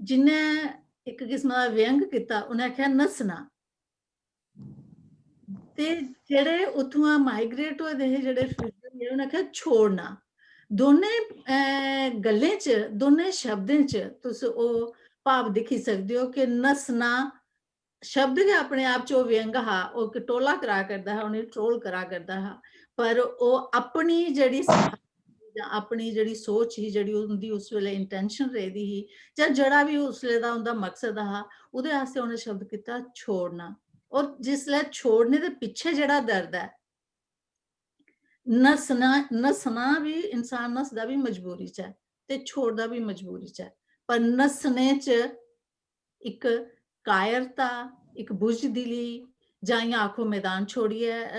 जिन्नै इक किस्मा दा व्यंग कीता, उ'नें आखेआ नस्सना। ते जेह्ड़े उत्थुआं migrate होए दे हे, जेह्ड़े refugee हे, उ'नें आखेआ छोड़ना। दोनें, अ, गल्लें च, दोनें शब्दें च तुस ओह् भाव दिक्खी सकदे ओ कि नस्सना शब्द गै अपने आप च ओह् व्यंग हा, ओह् इक टोला करा करदा हा, उ'नेंगी troll करा करदा हा, पर ओह् अपनी जेह्ड़ी जां अपनी जेह्ड़ी सोच ही, जेह्ड़ी उं'दी उस बेल्लै intention रेह्दी ही, जां जेह्ड़ा बी उसलै दा उं'दा मकसद हा, ओह्दे आस्तै उ'नें शब्द कीता छोड़ना। और जिसलै छोड़ने दे पिच्छे जेह्ड़ा दर्द ऐ, नस्सना, नस्सना बी, इंसान नस्सदा बी मजबूरी च ऐ ते छोड़दा बी मजबूरी च ऐ, पर नस्सने च इक कायरता, इक बुजदिली, जां इ'यां आखो मैदान छोड़ियै, अ,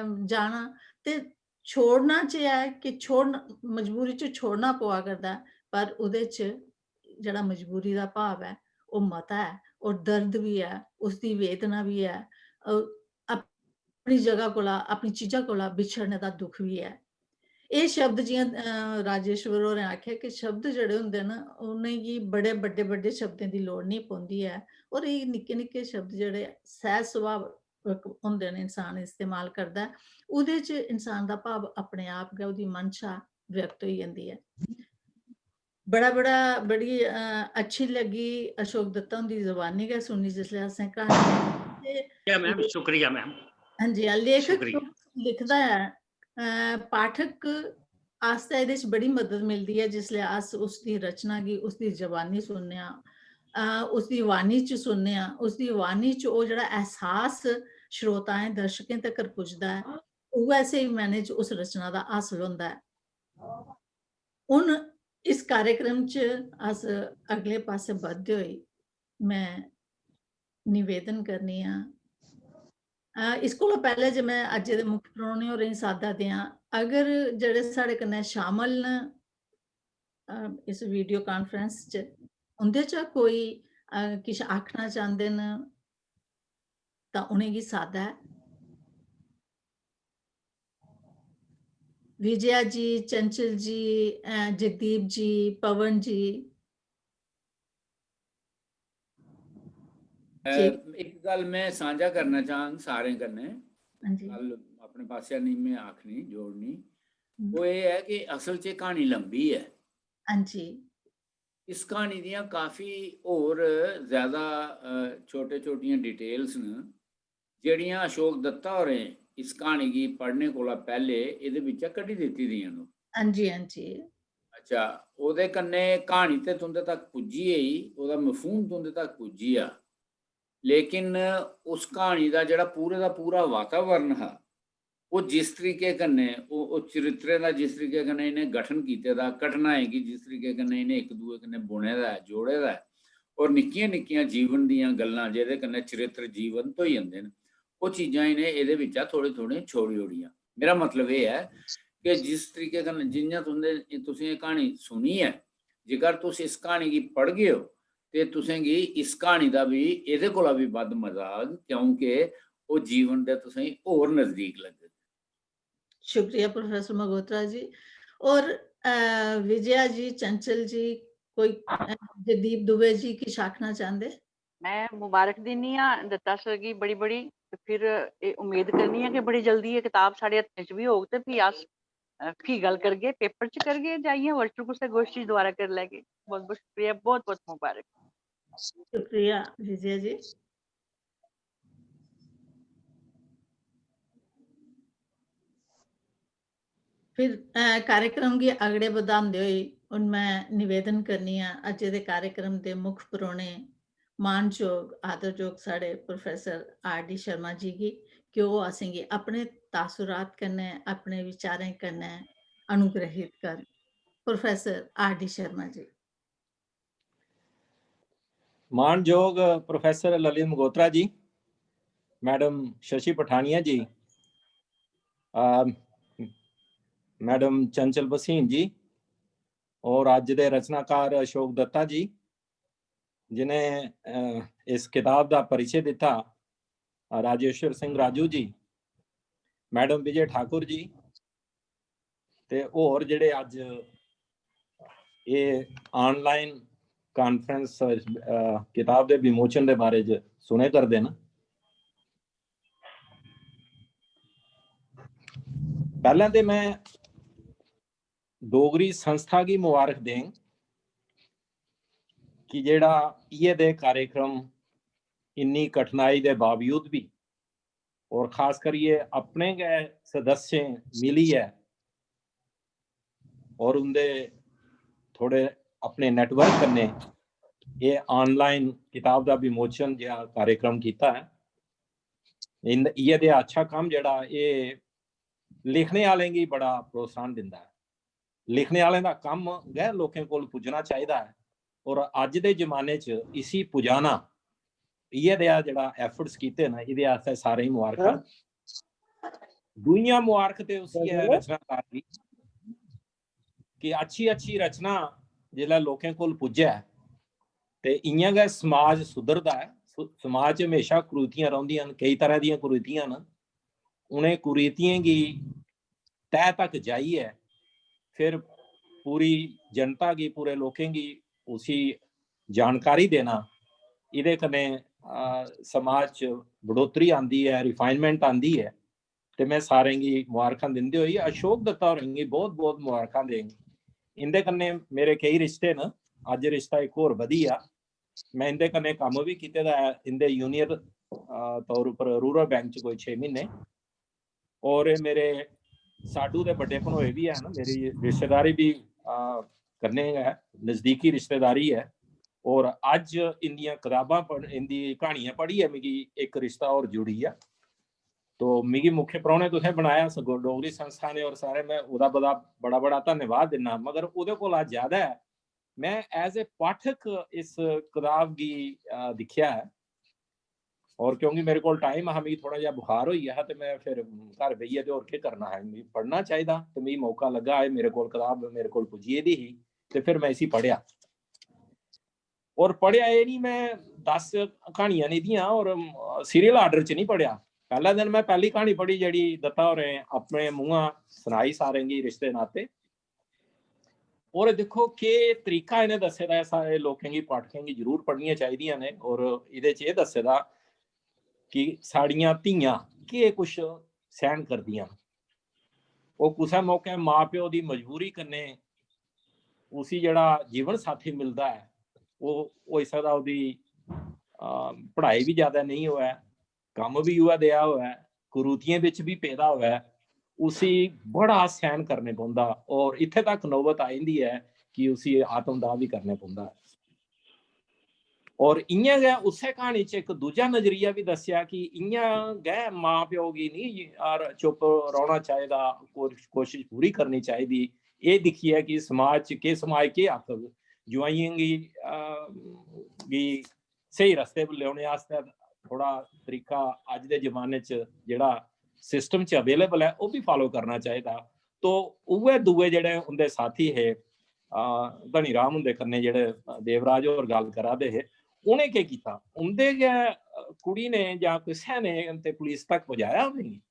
जाना, ते छोड़ना च एह् ऐ कि छोड़ना, मजबूरी च छोड़ना पवा करदा ऐ, पर ओह्दे च जेह्ड़ा मजबूरी दा भाव ऐ, ओह् मता ऐ, और दर्द बी ऐ, उसदी वेदना बी ऐ, अ, अपनी जगह कोला, अपनी चीजा कोला बिछड़ने दा दुख बी ऐ। एह् शब्द जि'यां, अ, राजेश्वर होरें आखेआ कि शब्द जेह्ड़े होंदे न, उ'नेंगी बड़े बड्डे-बड्डे शब्दें दी लोड़ नेईं पौंदी ऐ, और एह् निक्के-निक्के शब्द जेह्ड़े सैह्ज सुभावक होंदे न, इंसान इस्तेमाल करदा ऐ, ओह्दे च इंसान दा भाव अपने आप गै, ओह्दी मंशा व्यक्त होई जंदी ऐ। बड़ा, बड़ा, बड़ी, अ, अच्छी लग्गी अशोक दत्ता हुंदी जबानी गै सुननी जिसलै असें क्हानी। ते शुक्रिया मैम, शुक्रिया मैम। हां जी, हां, लेखक शुक्रिया। जो लिखदा ऐ, अ, पाठक आस्तै एह्दे च बड़ी मदद मिलदी ऐ जिसलै अस उसदी रचना गी, उसदी जबानी सुनने आं, अ, उसदी वाणी च सुनने आं, उसदी वाणी च ओह् जेह्ड़ा एहसास श्रोताएं, दर्शकें तगर पुजदा ऐ, उ'ऐ स्हेई मैह्ने च उस रचना दा हासल होंदा ऐ। हुन इस कार्यक्रम च अस अगले पासै बधदे होई में निवेदन करनी आं, अ, इस कोला पैह्ले जे में अज्जै दे मुक्ख परौह्ने होरें गी साद्दा देआं, अगर जेह्ड़े साढ़े कन्नै शामल न, अ, इस video conference च, उं'दे चा कोई, अ, किश आखना चांह्दे न, तां उ'नेंगी साद्दा ऐ। विजया जी, चंचल जी, अ, जगदीप जी, पवन जी। अ, जी। इक गल्ल में सांझा करना चाह्ङ सारें कन्नै, हां जी। गल्ल अपने पासेआ नेईं में आखनी, जोड़नी, हम्म। ओह् एह् ऐ कि असल च क्हानी लंबी ऐ। हां जी। इस क्हानी दियां काफी होर ज्यादा, अ, छोटे-छोटियां details न, जेह्ड़ियां अशोक दत्ता होरें इस क्हानी गी पढ़ने कोला पैह्ले एह्दे बिच्चा कड्ढी दित्ती दियां न। हां जी, हां जी। अच्छा, ओह्दे कन्नै क्हानी ते तुं'दे तक पुज्जी गेई, ओह्दा मफहूम तुं'दे तक पुज्जी गेआ, लेकिन उस क्हानी दा जेह्ड़ा पूरे दा पूरा वातावरण हा, ओह् जिस तरीके कन्नै ओह् ओह् चरित्रें दा जिस तरीके कन्नै इ'नें गठन कीते दा, घटनाएं गी जिस तरीके कन्नै इ'नें इक दूए कन्नै बुने दा ऐ, जोड़े दा ऐ, और निक्कियां निक्कियां जीवन दियां गल्लां जेह्दे कन्नै चरित्र जीवंत होई जंदे न, ओह् चीजां इ'नें एह्दे बिच्चा थोह्ड़े थोह्ड़े छोड़ी ओड़ियां। मेरा मतलब एह् ऐ कि जिस तरीके कन्नै जि'यां तुं'दे तुसें एह् क्हानी सुनी ऐ, जेकर तुस इस क्हानी गी पढ़गे ओ ते तुसेंगी इस क्हानी दा बी एह्दे कोला बी बद्ध मजा आग, क्योंकि ओह् जीवन दे तुसेंगी होर नजदीक लग्गग। शुक्रिया प्रोफेसर मगोत्रा जी। और अ, विजया जी, चंचल जी, कोई अ, जगदीप दुबे जी किश आखना चांहदे? मैं मुबारक दिन्नी आं दत्ता सर गी बड़ी बड़ी, ते फिर एह् उम्मीद करनी आं कि बड़ी जल्दी एह् कताब साढ़े हत्थें च बी होग ते फ्ही अस अ, फ्ही गल्ल करगे, पेपर च करगे जां इ'यां वर्चुअल कुसै गोश्ठी च दोबारा करी लैगे। बहुत बहुत शुक्रिया, बहुत बहुत मुबारक। शुक्रिया विजया जी। फिर अ, कार्यक्रम गी अगड़े बधांदे होई हून मैं निवेदन करनी आं अज्जै दे कार्यक्रम दे मुक्ख परौह्ने मानजोग आदरजोग साढ़े professor R D Sharma ji गी कि ओह् असेंगी अपने तासुरात कन्नै अपने विचारें कन्नै अनुग्रहित करन। Professor R D Sharma ji. मानजोग professor Lalit Magotra जी, मैडम शशि पठानिया जी, अ, मैडम चंचल भसीन जी और अज्ज दे रचनाकार अशोक दत्ता जी, जिनें अ, इस किताब दा परिचय दिता, अ, राजेश्वर सिंह राजू जी, मैडम विजय ठाकुर जी, ते होर जेह्ड़े अज्ज एह् online conference, अ, कताब दे विमोचन दे बारे च सुने करदे न। पैह्लें ते मैं डोगरी संस्था गी मुबारक देंग कि जेह्ड़ा इ'यै दे कार्यक्रम इन्नी कठिनाई दे बावजूद बी और खास करियै अपने गै सदस्यें मिलियै और उं'दे थोह्ड़े अपने network कन्नै एह् online कताब दा विमोचन जेहा कार्यक्रम कीता ऐ। इ'यै देआ अच्छा कम्म जेह्ड़ा एह् लिखने आह्लें गी बड़ा प्रोत्साहन दिंदा ऐ। लिखने आह्लें दा कम्म गै लोकें कोल पुज्जना चाहिदा ऐ और अज्ज दे जमाने च इसी पुजाना इ'यै देआ जेह्ड़ा efforts कीते न, एह्दे आस्तै सारें गी मुबारखां। दूइयां मुबारक ते उसी ऐ रचनाकार गी कि अच्छी अच्छी रचना जिसलै लोकें कोल पुज्जै ते इ'यां गै समाज सुधरदा ऐ। समाज च म्हेशा कुरीतियां रौंह्दियां न, केई तरह दियां कुरीतियां न। उ'नें कुरीतियें गी तैह तक जाइयै फिर पूरी जनता गी, पूरे लोकें गी उसी जानकारी देना, एह्दे कन्नै समाज च बढ़ोतरी आंदी ऐ, refinement आंदी ऐ। ते में सारें गी मुबारखां दिंदे होई अशोक दत्ता होरें गी बहुत बहुत मुबारखां देंग। इं'दे कन्नै मेरे केई रिश्ते न, अज्ज रिश्ता इक होर बधी गेआ। में इं'दे कन्नै कम्म बी कीते दा ऐ, इं'दे यूनियर तौर उप्पर रूरल बैंक च कोई छे म्हीने। और एह् मेरे साडू दे बड्डे भनोए बी हैन, मेरी रिश्तेदारी बी कन्नै गै नजदीकी रिश्तेदारी ऐ। और अज्ज इंदियां कताबां पढ़ इंदी क्हानियां पढ़ियै मिगी इक रिश्ता होर जुड़ी गेआ। तो मिगी मुख्य परौह्ने तुसें बनाया डोगरी संस्था ने, और सारे में ओह्दा बड़ा बड़ा बड़ा धन्यवाद दिन्ना। मगर ओह्दे कोला ज्यादा ऐ, में as a पाठक इस कताब गी दिक्खेआ ऐ। और क्योंकि मेरे कोल टाइम हा, मिगी थोह्ड़ा जेहा बुखार होई गेआ हा, ते में फिर घर बेहियै ते होर केह् करना हा, मिगी पढ़ना चाहिदा। ते मिगी मौका लग्गा, एह् मेरे कोल कताब मेरे कोल पुज्जी गेदी ही, ते फिर में इसी पढ़ेआ। और पढ़ेआ एह् निं में दस क्हानियां निं दियां, और serial order च निं पढ़ेआ। पैह्ला दिन में पैह्ली क्हानी पढ़ी, जेह्ड़ी दत्ता होरें अपने मूंहा सनाई सारें गी रिश्ते नाते। और दिक्खो केह् तरीका इ'नें दस्से दा ऐ, सारे लोकें गी, पाठकें गी जरूर पढ़नियां चाहिदियां न। और एह्दे च एह् दस्से दा कि साढ़ियां धियां केह् कुछ सैह्न करदियां न। ओह् कुसै मौकै मां प्यो दी मजबूरी कन्नै उसी जेह्ड़ा जीवन साथी मिलदा ऐ, ओह् होई सकदा ओह्दी पढ़ाई बी ज्यादा नेईं होऐ, कम्म बी उ'ऐ देआ होऐ, कुरीतियें बिच बी पेदा होऐ, उसी बड़ा सैह्न करने पौंदा। और इत्थै तक नौबत आई जंदी ऐ कि उसी आत्मदाह बी करने पौंदा ऐ। और इ'यां गै उस्सै क्हानी च इक दूजा नजरिया बी दस्सेआ कि इ'यां गै मां प्यो गी निं यार चुप रौह्ना चाहिदा, कोश-, कोशिश पूरी करनी चाहिदी। एह् दिक्खियै कि समाज च केह्, समाज केह् आखग, जुआइयें गी, अ, गी स्हेई रस्ते पर लेने आस्तै थोह्ड़ा तरीका अज्ज दे जमाने च जेह्ड़ा system च available ऐ, ओह् बी follow करना चाहिदा। तो उ'ऐ दूए जेह्ड़े उं'दे साथी हे, अ, धनी राम हुंदे कन्नै जेह्ड़े देवराज होर गल्ल करा दे हे, उ'नें केह् कीता? उं'दे गै, अ, कुड़ी ने जां कुसै ने ते पुलिस तक पजाया उ'नेंगी।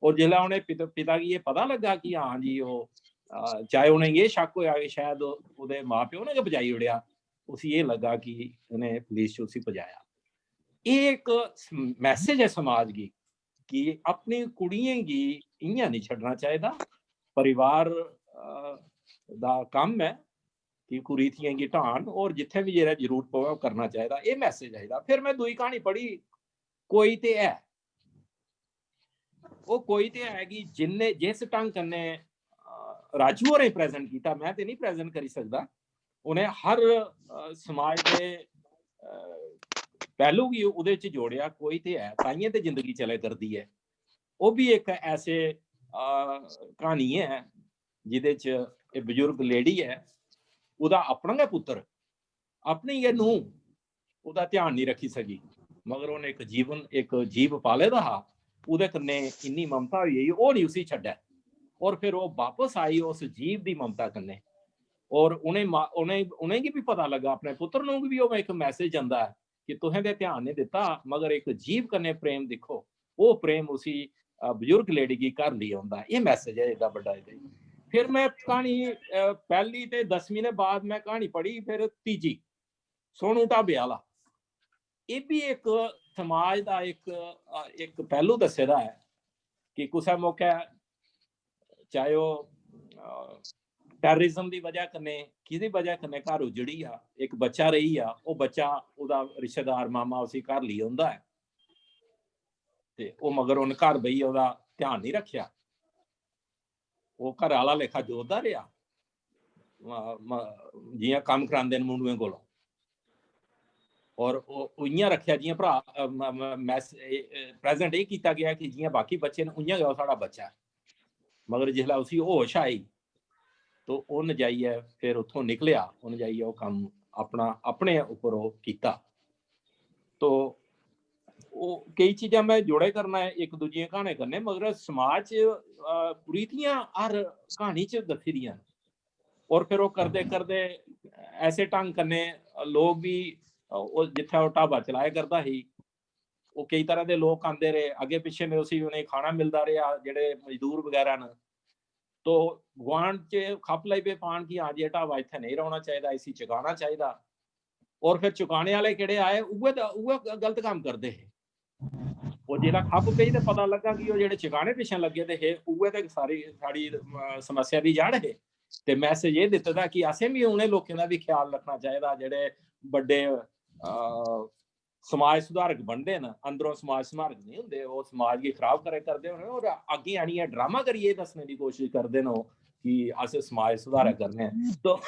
और जिसलै उ'नें पिता, पिता गी एह् पता लग्गा कि हां जी, ओह्, अ, चाहे उ'नेंगी एह् शक होएआ कि शायद ओह्, ओह्दे मां प्यो ने गै पजाई ओड़ेआ, उसी एह् लग्गा कि उ'नें पुलिस च उसी पजाया। एह् इक स-, message ऐ समाज गी कि अपनी कुड़ियें गी इ'यां निं छड्डना चाहिदा। परिवार, अ, दा कम्म ऐ कि कुरीतियें गी ढान और जित्थै बी जेह्ड़ा जरूरत पवै ओह् करना चाहिदा। एह् message चाहिदा। फिर में दूई क्हानी पढ़ी, कोई ते है। ओह् कोई ते है कि जिन्ने, जिस ढंग कन्नै, अ, राजू होरें present कीता, में ते निं present करी सकदा। उ'नें हर, अ, समाज दे, अ, पैह्लू गी ओह्दे च जोड़ेआ, कोई ते है, ताइयें ते जिंदगी चलै करदी ऐ। ओह् बी इक ऐसे, अ, क्हानी ऐ जिह्दे च एह् बजुर्ग lady ऐ, ओह्दा अपना गै पुत्तर, अपनी गै नूंह्, ओह्दा ध्यान निं रक्खी सकी, मगर उ'नें इक जीवन, इक जीव पाले दा हा, ओह्दे कन्नै इन्नी ममता होई गेई, ओह् निं उसी छड्डै। और फिर ओह् बापस आई उस जीव दी ममता कन्नै। और उ'नें मा-, उ'नें, उ'नेंगी बी पता लग्गा, अपने पुत्तर नूं गी बी ओह् इक message जंदा ऐ कि तुसें ते ध्यान निं दित्ता, मगर इक जीव कन्नै प्रेम दिक्खो, ओह् प्रेम उसी, अ, बजुर्ग lady गी घर लेई औंदा। एह् message ऐ एह्दा बड्डा एह्दे। फिर में क्हानी, अ, पैह्ली ते दसमीं दे बाद में क्हानी पढ़ी, फिर तीजी, सोनू ढाबे आह्ला। एह् बी इक समाज दा इक, अ, इक पैह्लू दस्से दा ऐ कि कुसै मौकै चाहे ओह्, अ, terrorism दी बजह कन्नै, किहदी बजह कन्नै घर उजड़ी जा, इक बच्चा रेही जा, ओह् बच्चा, ओह्दा रिश्तेदार मामा उसी घर लेई औंदा ऐ ते ओह्, मगर उन्न घर बेहियै ओह्दा ध्यान निं रक्खेआ। ओह् घर आह्ला लेखा जोतदा रेहा, म-, म-, जि'यां कम्म करांदे न मुंडुएं कोलों। और ओह्, ओह् इ'यां रक्खेआ जि'यां भ्राऽ, अ, म-, म-, मैस-, ए, ए, present एह् कीता गेआ कि जि'यां बाकी बच्चे न, उ'यां गै ओह् साढ़ा बच्चा ऐ। मगर जिसलै उसी होश आई, तो उन्न जाइयै फिर उत्थों निकलेआ, उन्न जाइयै ओह् कम्म अपना, अपने उप्पर ओह् कीता। तो ओह् केई चीजां में जोड़े करना ऐ इक दूजियें क्हानी कन्नै, मगर समाज च, अ, कुरीतियां हर क्हानी च दस्सी दियां न। और फिर ओह् करदे करदे ऐसे ढंग कन्नै लोक बी, अ, ओह् जित्थै ओह् ढाबा चलाया करदा ही, ओह् केई तरह दे लोक आंदे रेह्, अग्गें पिच्छें दे उसी, उ'नेंगी खाना मिलदा रेहा, जेह्ड़े मजदूर बगैरा न। तो गुआंढ च खप लगी पे पान कि हां जी, एह् ढाबा इत्थै नेईं रौह्ना चाहिदा, इसी चकाना चाहिदा। और फिर चुकाने आह्ले केह्ड़े आए, उ'ऐ दा, उ'ऐ ग-, गलत कम्म करदे हे। ओह् जेल्लै खप पेई ते पता लग्गा कि ओह् जेह्ड़े चकाने पिच्छें लग्गे दे हे, उ'ऐ ते सारी, साढ़ी, अ, समस्या दी जड़ हे। ते message एह् दित्ते दा कि असें बी उ'नें लोकें दा बी ख्याल रक्खना चाहिदा, जेह्ड़े बड्डे, अ, समाज सुधारक बनदे न, अंदरों समाज सुधारक नेईं होंदे, ओह् समाज गी खराब करै करदे न और अग्गें आनियै ड्रामा करियै एह् दस्सने दी कोशिश करदे न ओह् कि अस समाज सुधारै करने आं। तो,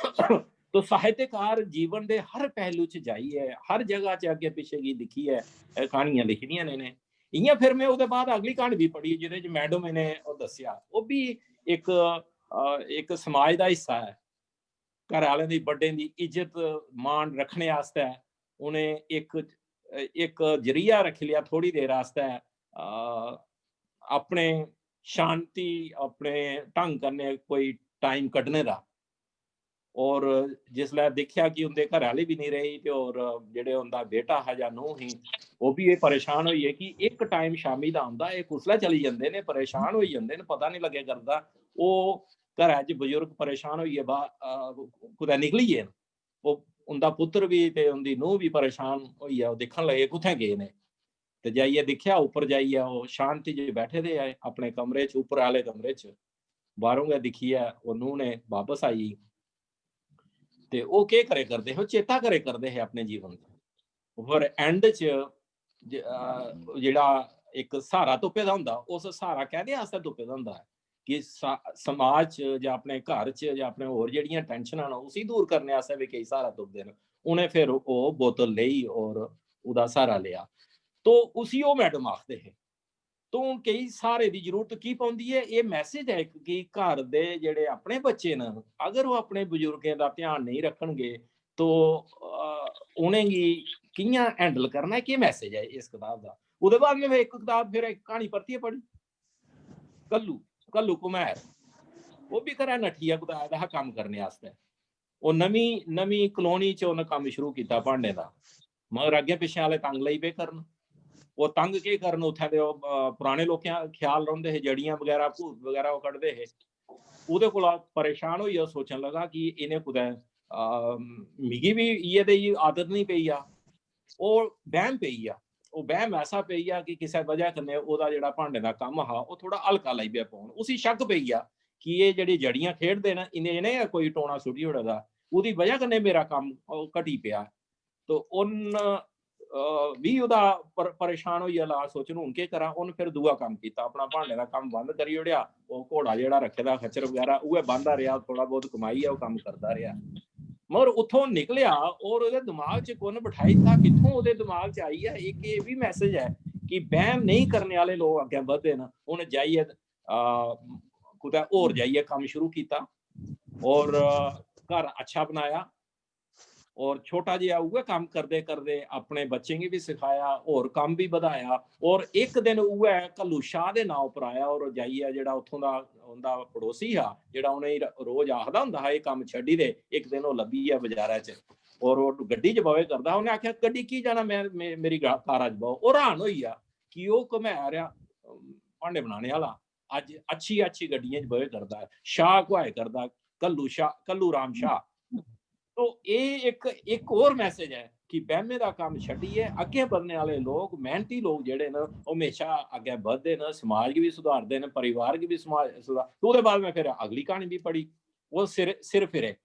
तो साहित्यकार जीवन दे हर पहलू च जाइयै, हर जगह च अग्गें पिच्छें गी दिक्खियै, अ, क्हानियां लिखी दियां न इ'नें। इ'यां फिर में ओह्दे बाद अगली क्हानी बी पढ़ी, जेह्दे च मैडम इ'नें ओह् दस्सेआ, ओह् बी इक, अ, इक समाज दा हिस्सा ऐ। घर आह्लें दी, बड्डें दी इज्जत मान रक्खने आस्तै उ'नें इक, इक जरिया रक्खी लेआ थोह्ड़ी देर आस्तै, अ, अपने शांति, अपने ढंग कन्नै कोई time कड्ढने दा। और जिसलै दिक्खेआ कि उं'दे घरै आह्ली बी निं रेही ते और जेह्ड़े उं'दा बेटा हा जां नूंह् ही, ओह् बी एह् परेशान होई गे कि इक time शामी दा औंदा, एह् कुसलै चली जंदे न, परेशान होई जंदे न, पता निं लग्गै करदा। ओह् घरै च बजुर्ग परेशान होइयै बा-, अ, कुतै निकली गे न। ओह्, उं'दा पुत्तर बी ते उं'दी नूंह् बी परेशान होइयै ओह् दिक्खन लगे, "कुत्थै गे न?" ते जाइयै दिक्खेआ, उप्पर जाइयै ओह् शांति च बैठे दे हे अपने कमरे च, उप्पर आह्ले कमरे च। बाह्रों गै दिक्खियै ओह् नूंह् ने बापस आई। ते ओह् केह् करे करदे हे? ओह् चेता करे करदे हे अपने जीवन दा। पर end च ज-, अ, जेह्ड़ा इक स्हारा तुप्पे दा होंदा, उस स्हारा कैह्दे आस्तै तुप्पे दा होंदा ऐ? कि सा-, समाज च जां अपने घर च जां अपने होर जेह्ड़ियां टैंशनां न, उसी दूर करने आस्तै बी केई स्हारा तुपदे न। उ'नें फिर ओह् बोतल लेई और ओह्दा स्हारा लेआ। तो उसी ओह् मैडम आखदे हे। तो हून केई स्हारे दी जरूरत की पौंदी ऐ? एह् मैसेज ऐ इक कि घर दे जेह्ड़े अपने बच्चे न, अगर ओह् अपने बजुर्गें दा ध्यान नेईं रक्खन गे, तो, अ, उ'नेंगी कि'यां हैंडल करना ऐ? केह् मैसेज ऐ इस कताब दा? ओह्दे बाद में इक कताब, फिर इक क्हानी परतियै पढ़ी, कल्लू, कल्लू कुमार। ओह् बी घरा नट्ठी गेआ, कुतै आए दा हा कम्म करने आस्तै। ओह् नमीं, नमीं कॉलोनी च उ'नें कम्म शुरू कीता भांडें दा, मगर अग्गें पिच्छें आह्ले तंग लगी पे करन। ओह् तंग केह् करन, उत्थै ते ओह्, अ, पराने लोकें दा ख्याल रौंह्दे हे, जड़ियां बगैरा, भूत बगैरा ओह् कड्ढदे हे। ओह्दे कोला परेशान होइयै ओह् सोचन लगा कि इ'नें कुतै, अ, मिगी बी इ'यै देही आदत निं पेई जा। ओह् बैह्म पेई गेआ, ओह् बैह्म ऐसा पेई गेआ कि किसै बजह कन्नै ओह्दा जेह्ड़ा भांडें दा कम्म हा, ओह् थोह्ड़ा हल्का लगी पेआ पौन। उसी शक्क पेई गेआ कि एह् जेह्ड़ी जड़ियां खेढदे न, इ'नें, इ'नें गै कोई टोना सुट्टी ओड़े दा, ओह्दी बजह कन्नै मेरा कम्म, ओह्, घटी पेआ। तो उन्न, अ, बी ओह्दा पर-, परेशान होइयै ला सोचन, "हून केह् करां?" उन्न फिर दूआ कम्म कीता, अपना भांडें दा कम्म बंद करी ओड़ेआ। ओह् घोड़ा जेह्ड़ा रक्खे दा, खच्चर बगैरा, उ'ऐ बांह्दा रेहा, थोह्ड़ा बहुत कमाई ऐ, ओह् कम्म करदा रेहा। मगर उत्थों निकलेआ और ओह्दे दमाग च कु'न बठाई दित्ता, कित्थों ओह्दे दमाग च आई गेआ, इक एह् बी मैसेज ऐ कि बैह्म नेईं करने आह्ले लोक अग्गें बधदे न। उ'नें जाइयै, अ, कुतै होर जाइयै कम्म शुरू कीता और, अ, घर अच्छा बनाया और छोटा जेहा उ'ऐ कम्म करदे करदे अपने बच्चें गी बी सखाया, होर कम्म बी बधाया। और इक दिन उ'ऐ कल्लू शाह दे नांऽ उप्पर आया और जाइयै जेह्ड़ा उत्थों दा उं'दा पड़ोसी हा, जेह्ड़ा उ'नेंगी र-, रोज आखदा होंदा हा, "एह् कम्म छड्डी दे," इक दिन ओह् लब्भी गेआ बजारै च और ओह् गड्डी च बवै करदा हा। उ'न्नै आखेआ, "गड्डी की जाना, में, में, मेरी गा-, कारा च बवो।" ओह् र्हान होई गेआ कि ओह् घमैर आ, अम, भांडे बनाने आह्ला, अज्ज अच्छी, अच्छी गड्डियें च बवै करदा ऐ, शाह कुहाए करदा, कल्लू शाह, कल्लू राम शाह। तो एह् इक, इक होर मैसेज ऐ कि बैह्में दा कम्म छड्डियै अग्गें बधने आह्ले लोक, मैह्नती लोक जेह्ड़े न, ओह् म्हेशा अग्गें बधदे न, समाज गी बी सुधारदे न, परिवार गी बी समाज सुधार-, ते ओह्दे बाद में फिर अगली क्हानी बी पढ़ी, ओह् सिर, सिर फिरे।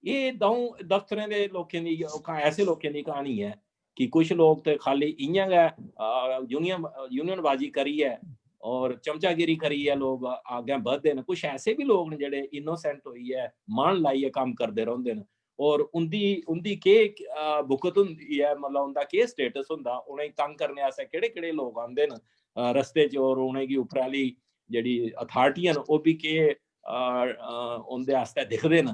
एह् द'ऊं दफ्तरें दे लोकें दी, ऐसे लोकें दी क्हानी ऐ कि कुछ लोक ते खाली इ'यां गै, अ, यूनियन, यूनियनबाजी करियै और चमचागिरी करियै लोक अग्गें बधदे न। कुछ ऐसे बी लोक न जेह्ड़े innocent होइयै, मन लाइयै कम्म करदे रौंह्दे न। और उं'दी, उं'दी केह्, अ, बुकत होंदी ऐ, मतलब उं'दा केह् status होंदा, उ'नेंगी तंग करने आस्तै केह्ड़े-केह्ड़े लोक आंदे न, अ, रस्ते च, और उ'नेंगी उप्पर आह्ली जेह्ड़ी अथार्टियां न, ओह् बी केह्, अ, अ, उं'दे आस्तै दिखदे न।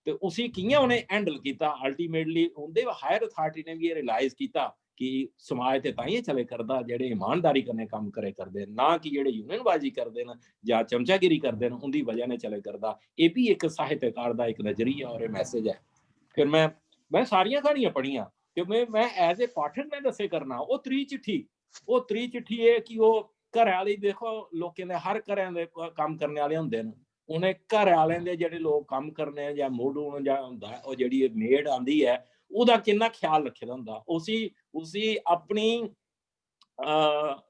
ते उसी कि'यां उ'नें हैंडल कीता, अल्टीमेटली उं'दे हायर अथार्टी ने बी एह् रियलाइज कीता कि समाज ते ताइयें चले करदा जेह्ड़े ईमानदारी कन्नै कम्म करे करदे न, ना कि जेह्ड़े यूनियनबाजी करदे न जां चमचागिरी करदे न, उं'दी बजह नै चले करदा। एह् बी इक साहित्यकार दा इक नजरिया और एह् मैसेज ऐ। फिर में, में सारियां क्हानियां पढ़ियां, ते में, में as a पाठक में दस्से करना, ओह् त्री चिट्ठी, ओह् त्री चिट्ठी एह् कि ओह् घरै आह्ली, देखो, लोकें दे हर घरें दे क-, कम्म करने आह्ले होंदे न, उ'नें घरै आह्लें दे जेह्ड़े लोक कम्म करने जां मोडू न जां होंदा ऐ, ओह् जेह्ड़ी एह् मेड आंदी ऐ, ओह्दा किन्ना ख्याल रक्खे दा होंदा। उसी, उसी अपनी, अ,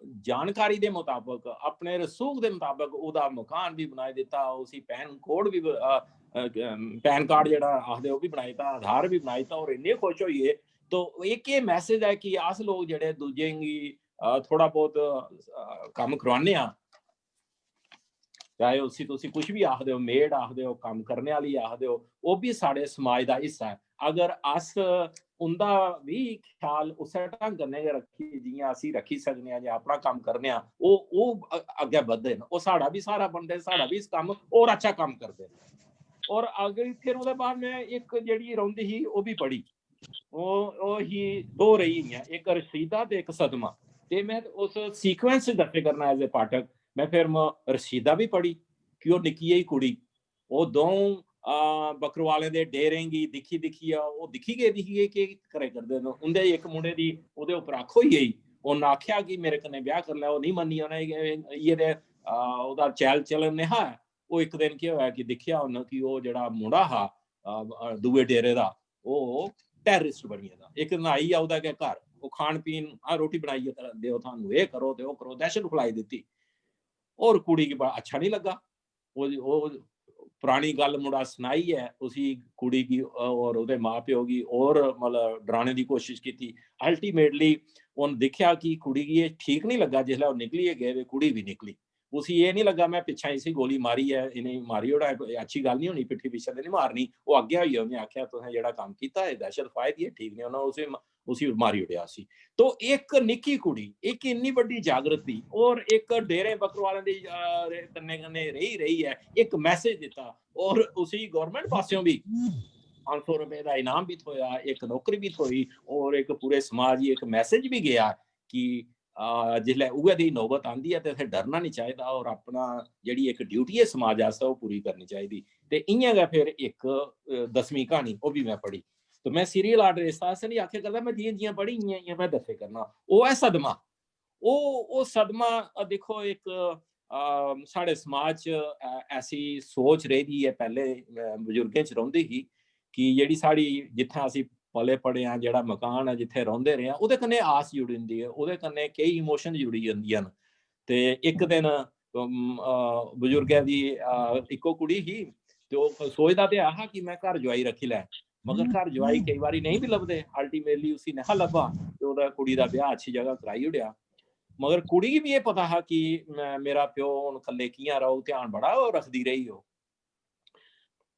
जानकारी दे मताबक, अपने रसूख दे मताबक ओह्दा मकान बी बनाई दित्ता, उसी पैन कोड बी ब-, अ, अ, ग-, पैन कार्ड जेह्ड़ा आखदे ओह् बी बनाई दित्ता, आधार बी बनाई दित्ता, और इन्ने खुश होई गे। तो इक एह् मैसेज ऐ कि अस लोक जेह्ड़े दूजें गी, अ, थोह्ड़ा बहुत, अ, कम्म करोआने आं, चाहे उसी तुसी कुछ बी आखदे ओ, मेड आखदे ओ, कम्म करने आह्ली आखदे ओ, ओह् बी साढ़े समाज दा हिस्सा ऐ। अगर अस उं'दा बी ख्याल उस्सै ढंग कन्नै गै रक्खी, जि'यां असी रक्खी सकने आं जां अपना कम्म करने आं, ओह्, ओह् अ-, अग्गें बधदे न, ओह् साढ़ा बी स्हारा बनदे न, साढ़ा बी कम्म होर अच्छा कम्म करदे न। और अगर फिर ओह्दे बाद में इक जेह्ड़ी रौंह्दी ही, ओह् बी पढ़ी। ओह्, ओह् ही, दो रेही गेइयां, इक रसीदा ते इक सदमा। ते में उस सीक्वेंस च दस्से करना as a पाठक, में फिर म-, रसीदा बी पढ़ी कि ओह् निक्की जेही कुड़ी, ओह् द'ऊं, आ, बक्करवालें दे डेरें गी दिक्खी दिक्खियै ओह् दिक्खी गेदी ही, एह् केह् करै करदे न। उं'दे इक मुंडे दी ओह्दे उप्पर अक्ख होई गेई, उन्न आखेआ कि मेरे कन्नै ब्याह् करी लै, ओह् निं मन्नी। उ'नें इ'यै, इ'यै ते, आ, ओह्दा चाल चलन नेहा ऐ। ओह् इक दिन केह् होआ कि दिक्खेआ उन्न कि ओह् जेह्ड़ा मुंडा हा, आ, आ, दूए डेरे दा, ओह् टैररिस्ट बनी गेदा। इक दिन आई गेआ ओह्दा गै घर, ओह् खान पीन, "आ, रोटी बनाइयै देओ, थाह्नू एह् करो ते ओह् करो", दैह्शत फैलाई दित्ती। और कुड़ी गी बड़ा अच्छा निं लग्गा। ओह्, ओह् परानी गल्ल मुड़ा सनाइयै उसी, कुड़ी गी, और ओह्दे मां प्यो गी और, मतलब, डराने दी कोशिश कीती। अल्टीमेटली उन्न दिक्खेआ कि कुड़ी गी एह् ठीक निं लग्गा। जिसलै ओह् निकलियै गे ते कुड़ी बी निकली। उसी एह् निं लग्गा, "में पिच्छें इसी गोली मारी ऐ, इ'नें मारी ओड़ां, एह् अच्छी गल्ल निं होनी, पिट्ठी पिच्छें ते निं मारनी।" ओह् अग्गें होई गेआ, उ'नें आखेआ, "तुसें जेह्ड़ा कम्म कीता, एह् दहशत फैली दी ऐ, ठीक निं होना।" उसी म-, उसी मारी ओड़ेआ उसी। तो इक निक्की कुड़ी, इक इन्नी बड्डी जागृति, और इक डेरे बकरवालें दी, अ, रे-, कन्नै, कन्नै रेही, रेही ऐ, इक message दित्ता, और उसी government पासेओ बी पंज सौ रपेऽ दा इनाम बी थ्होआ, इक नौकरी बी थ्होई, और इक पूरे समाज गी इक message बी गेआ कि, अ, जिसलै उ'ऐ देही नौबत आंदी ऐ ते असें डरना निं चाहिदा, और अपना जेह्ड़ी इक duty ऐ समाज आस्तै, ओह् पूरी करनी चाहिदी। ते इ'यां गै फिर इक, अ, दसमीं क्हानी, ओह् बी में पढ़ी। तो में serial order इस आस्तै निं आखेआ करदा, में जि'यां जि'यां पढ़ी, इ'यां इ'यां में दस्से करना। ओह् ऐ सदमा। ओह्, ओह् सदमा, अ, दिक्खो, इक, अ, साढ़े समाज च, अ, ऐसी सोच रेही दी ऐ, पैह्ले, अ, बजुर्गें च रौंह्दी ही कि जेह्ड़ी साढ़ी, जित्थै असीं पले पड़े आं, जेह्ड़ा मकान ऐ, जित्थै रौंह्दे रेह् आं, ओह्दे कन्नै आस जुड़ी जंदी ऐ, ओह्दे कन्नै केई emotion जुड़ी जंदियां न। ते इक दिन, अम, अ, बजुर्गै दी, अ, इक्को कुड़ी ही, ते ओह् सोचदा ते ऐ हा कि में घर जुआई रक्खी लैं, मगर घर जुआई केई बारी नेईं बी लभदे, ultimately उसी नेहा लब्भा ते ओह्दा, कुड़ी दा ब्याह् अच्छी जगह कराई ओड़ेआ। मगर कुड़ी गी बी एह् पता हा कि में, मेरा प्यो हून कल्ले कि'यां रौह्ग, ध्यान बड़ा ओह् रखदी रेही ओह्।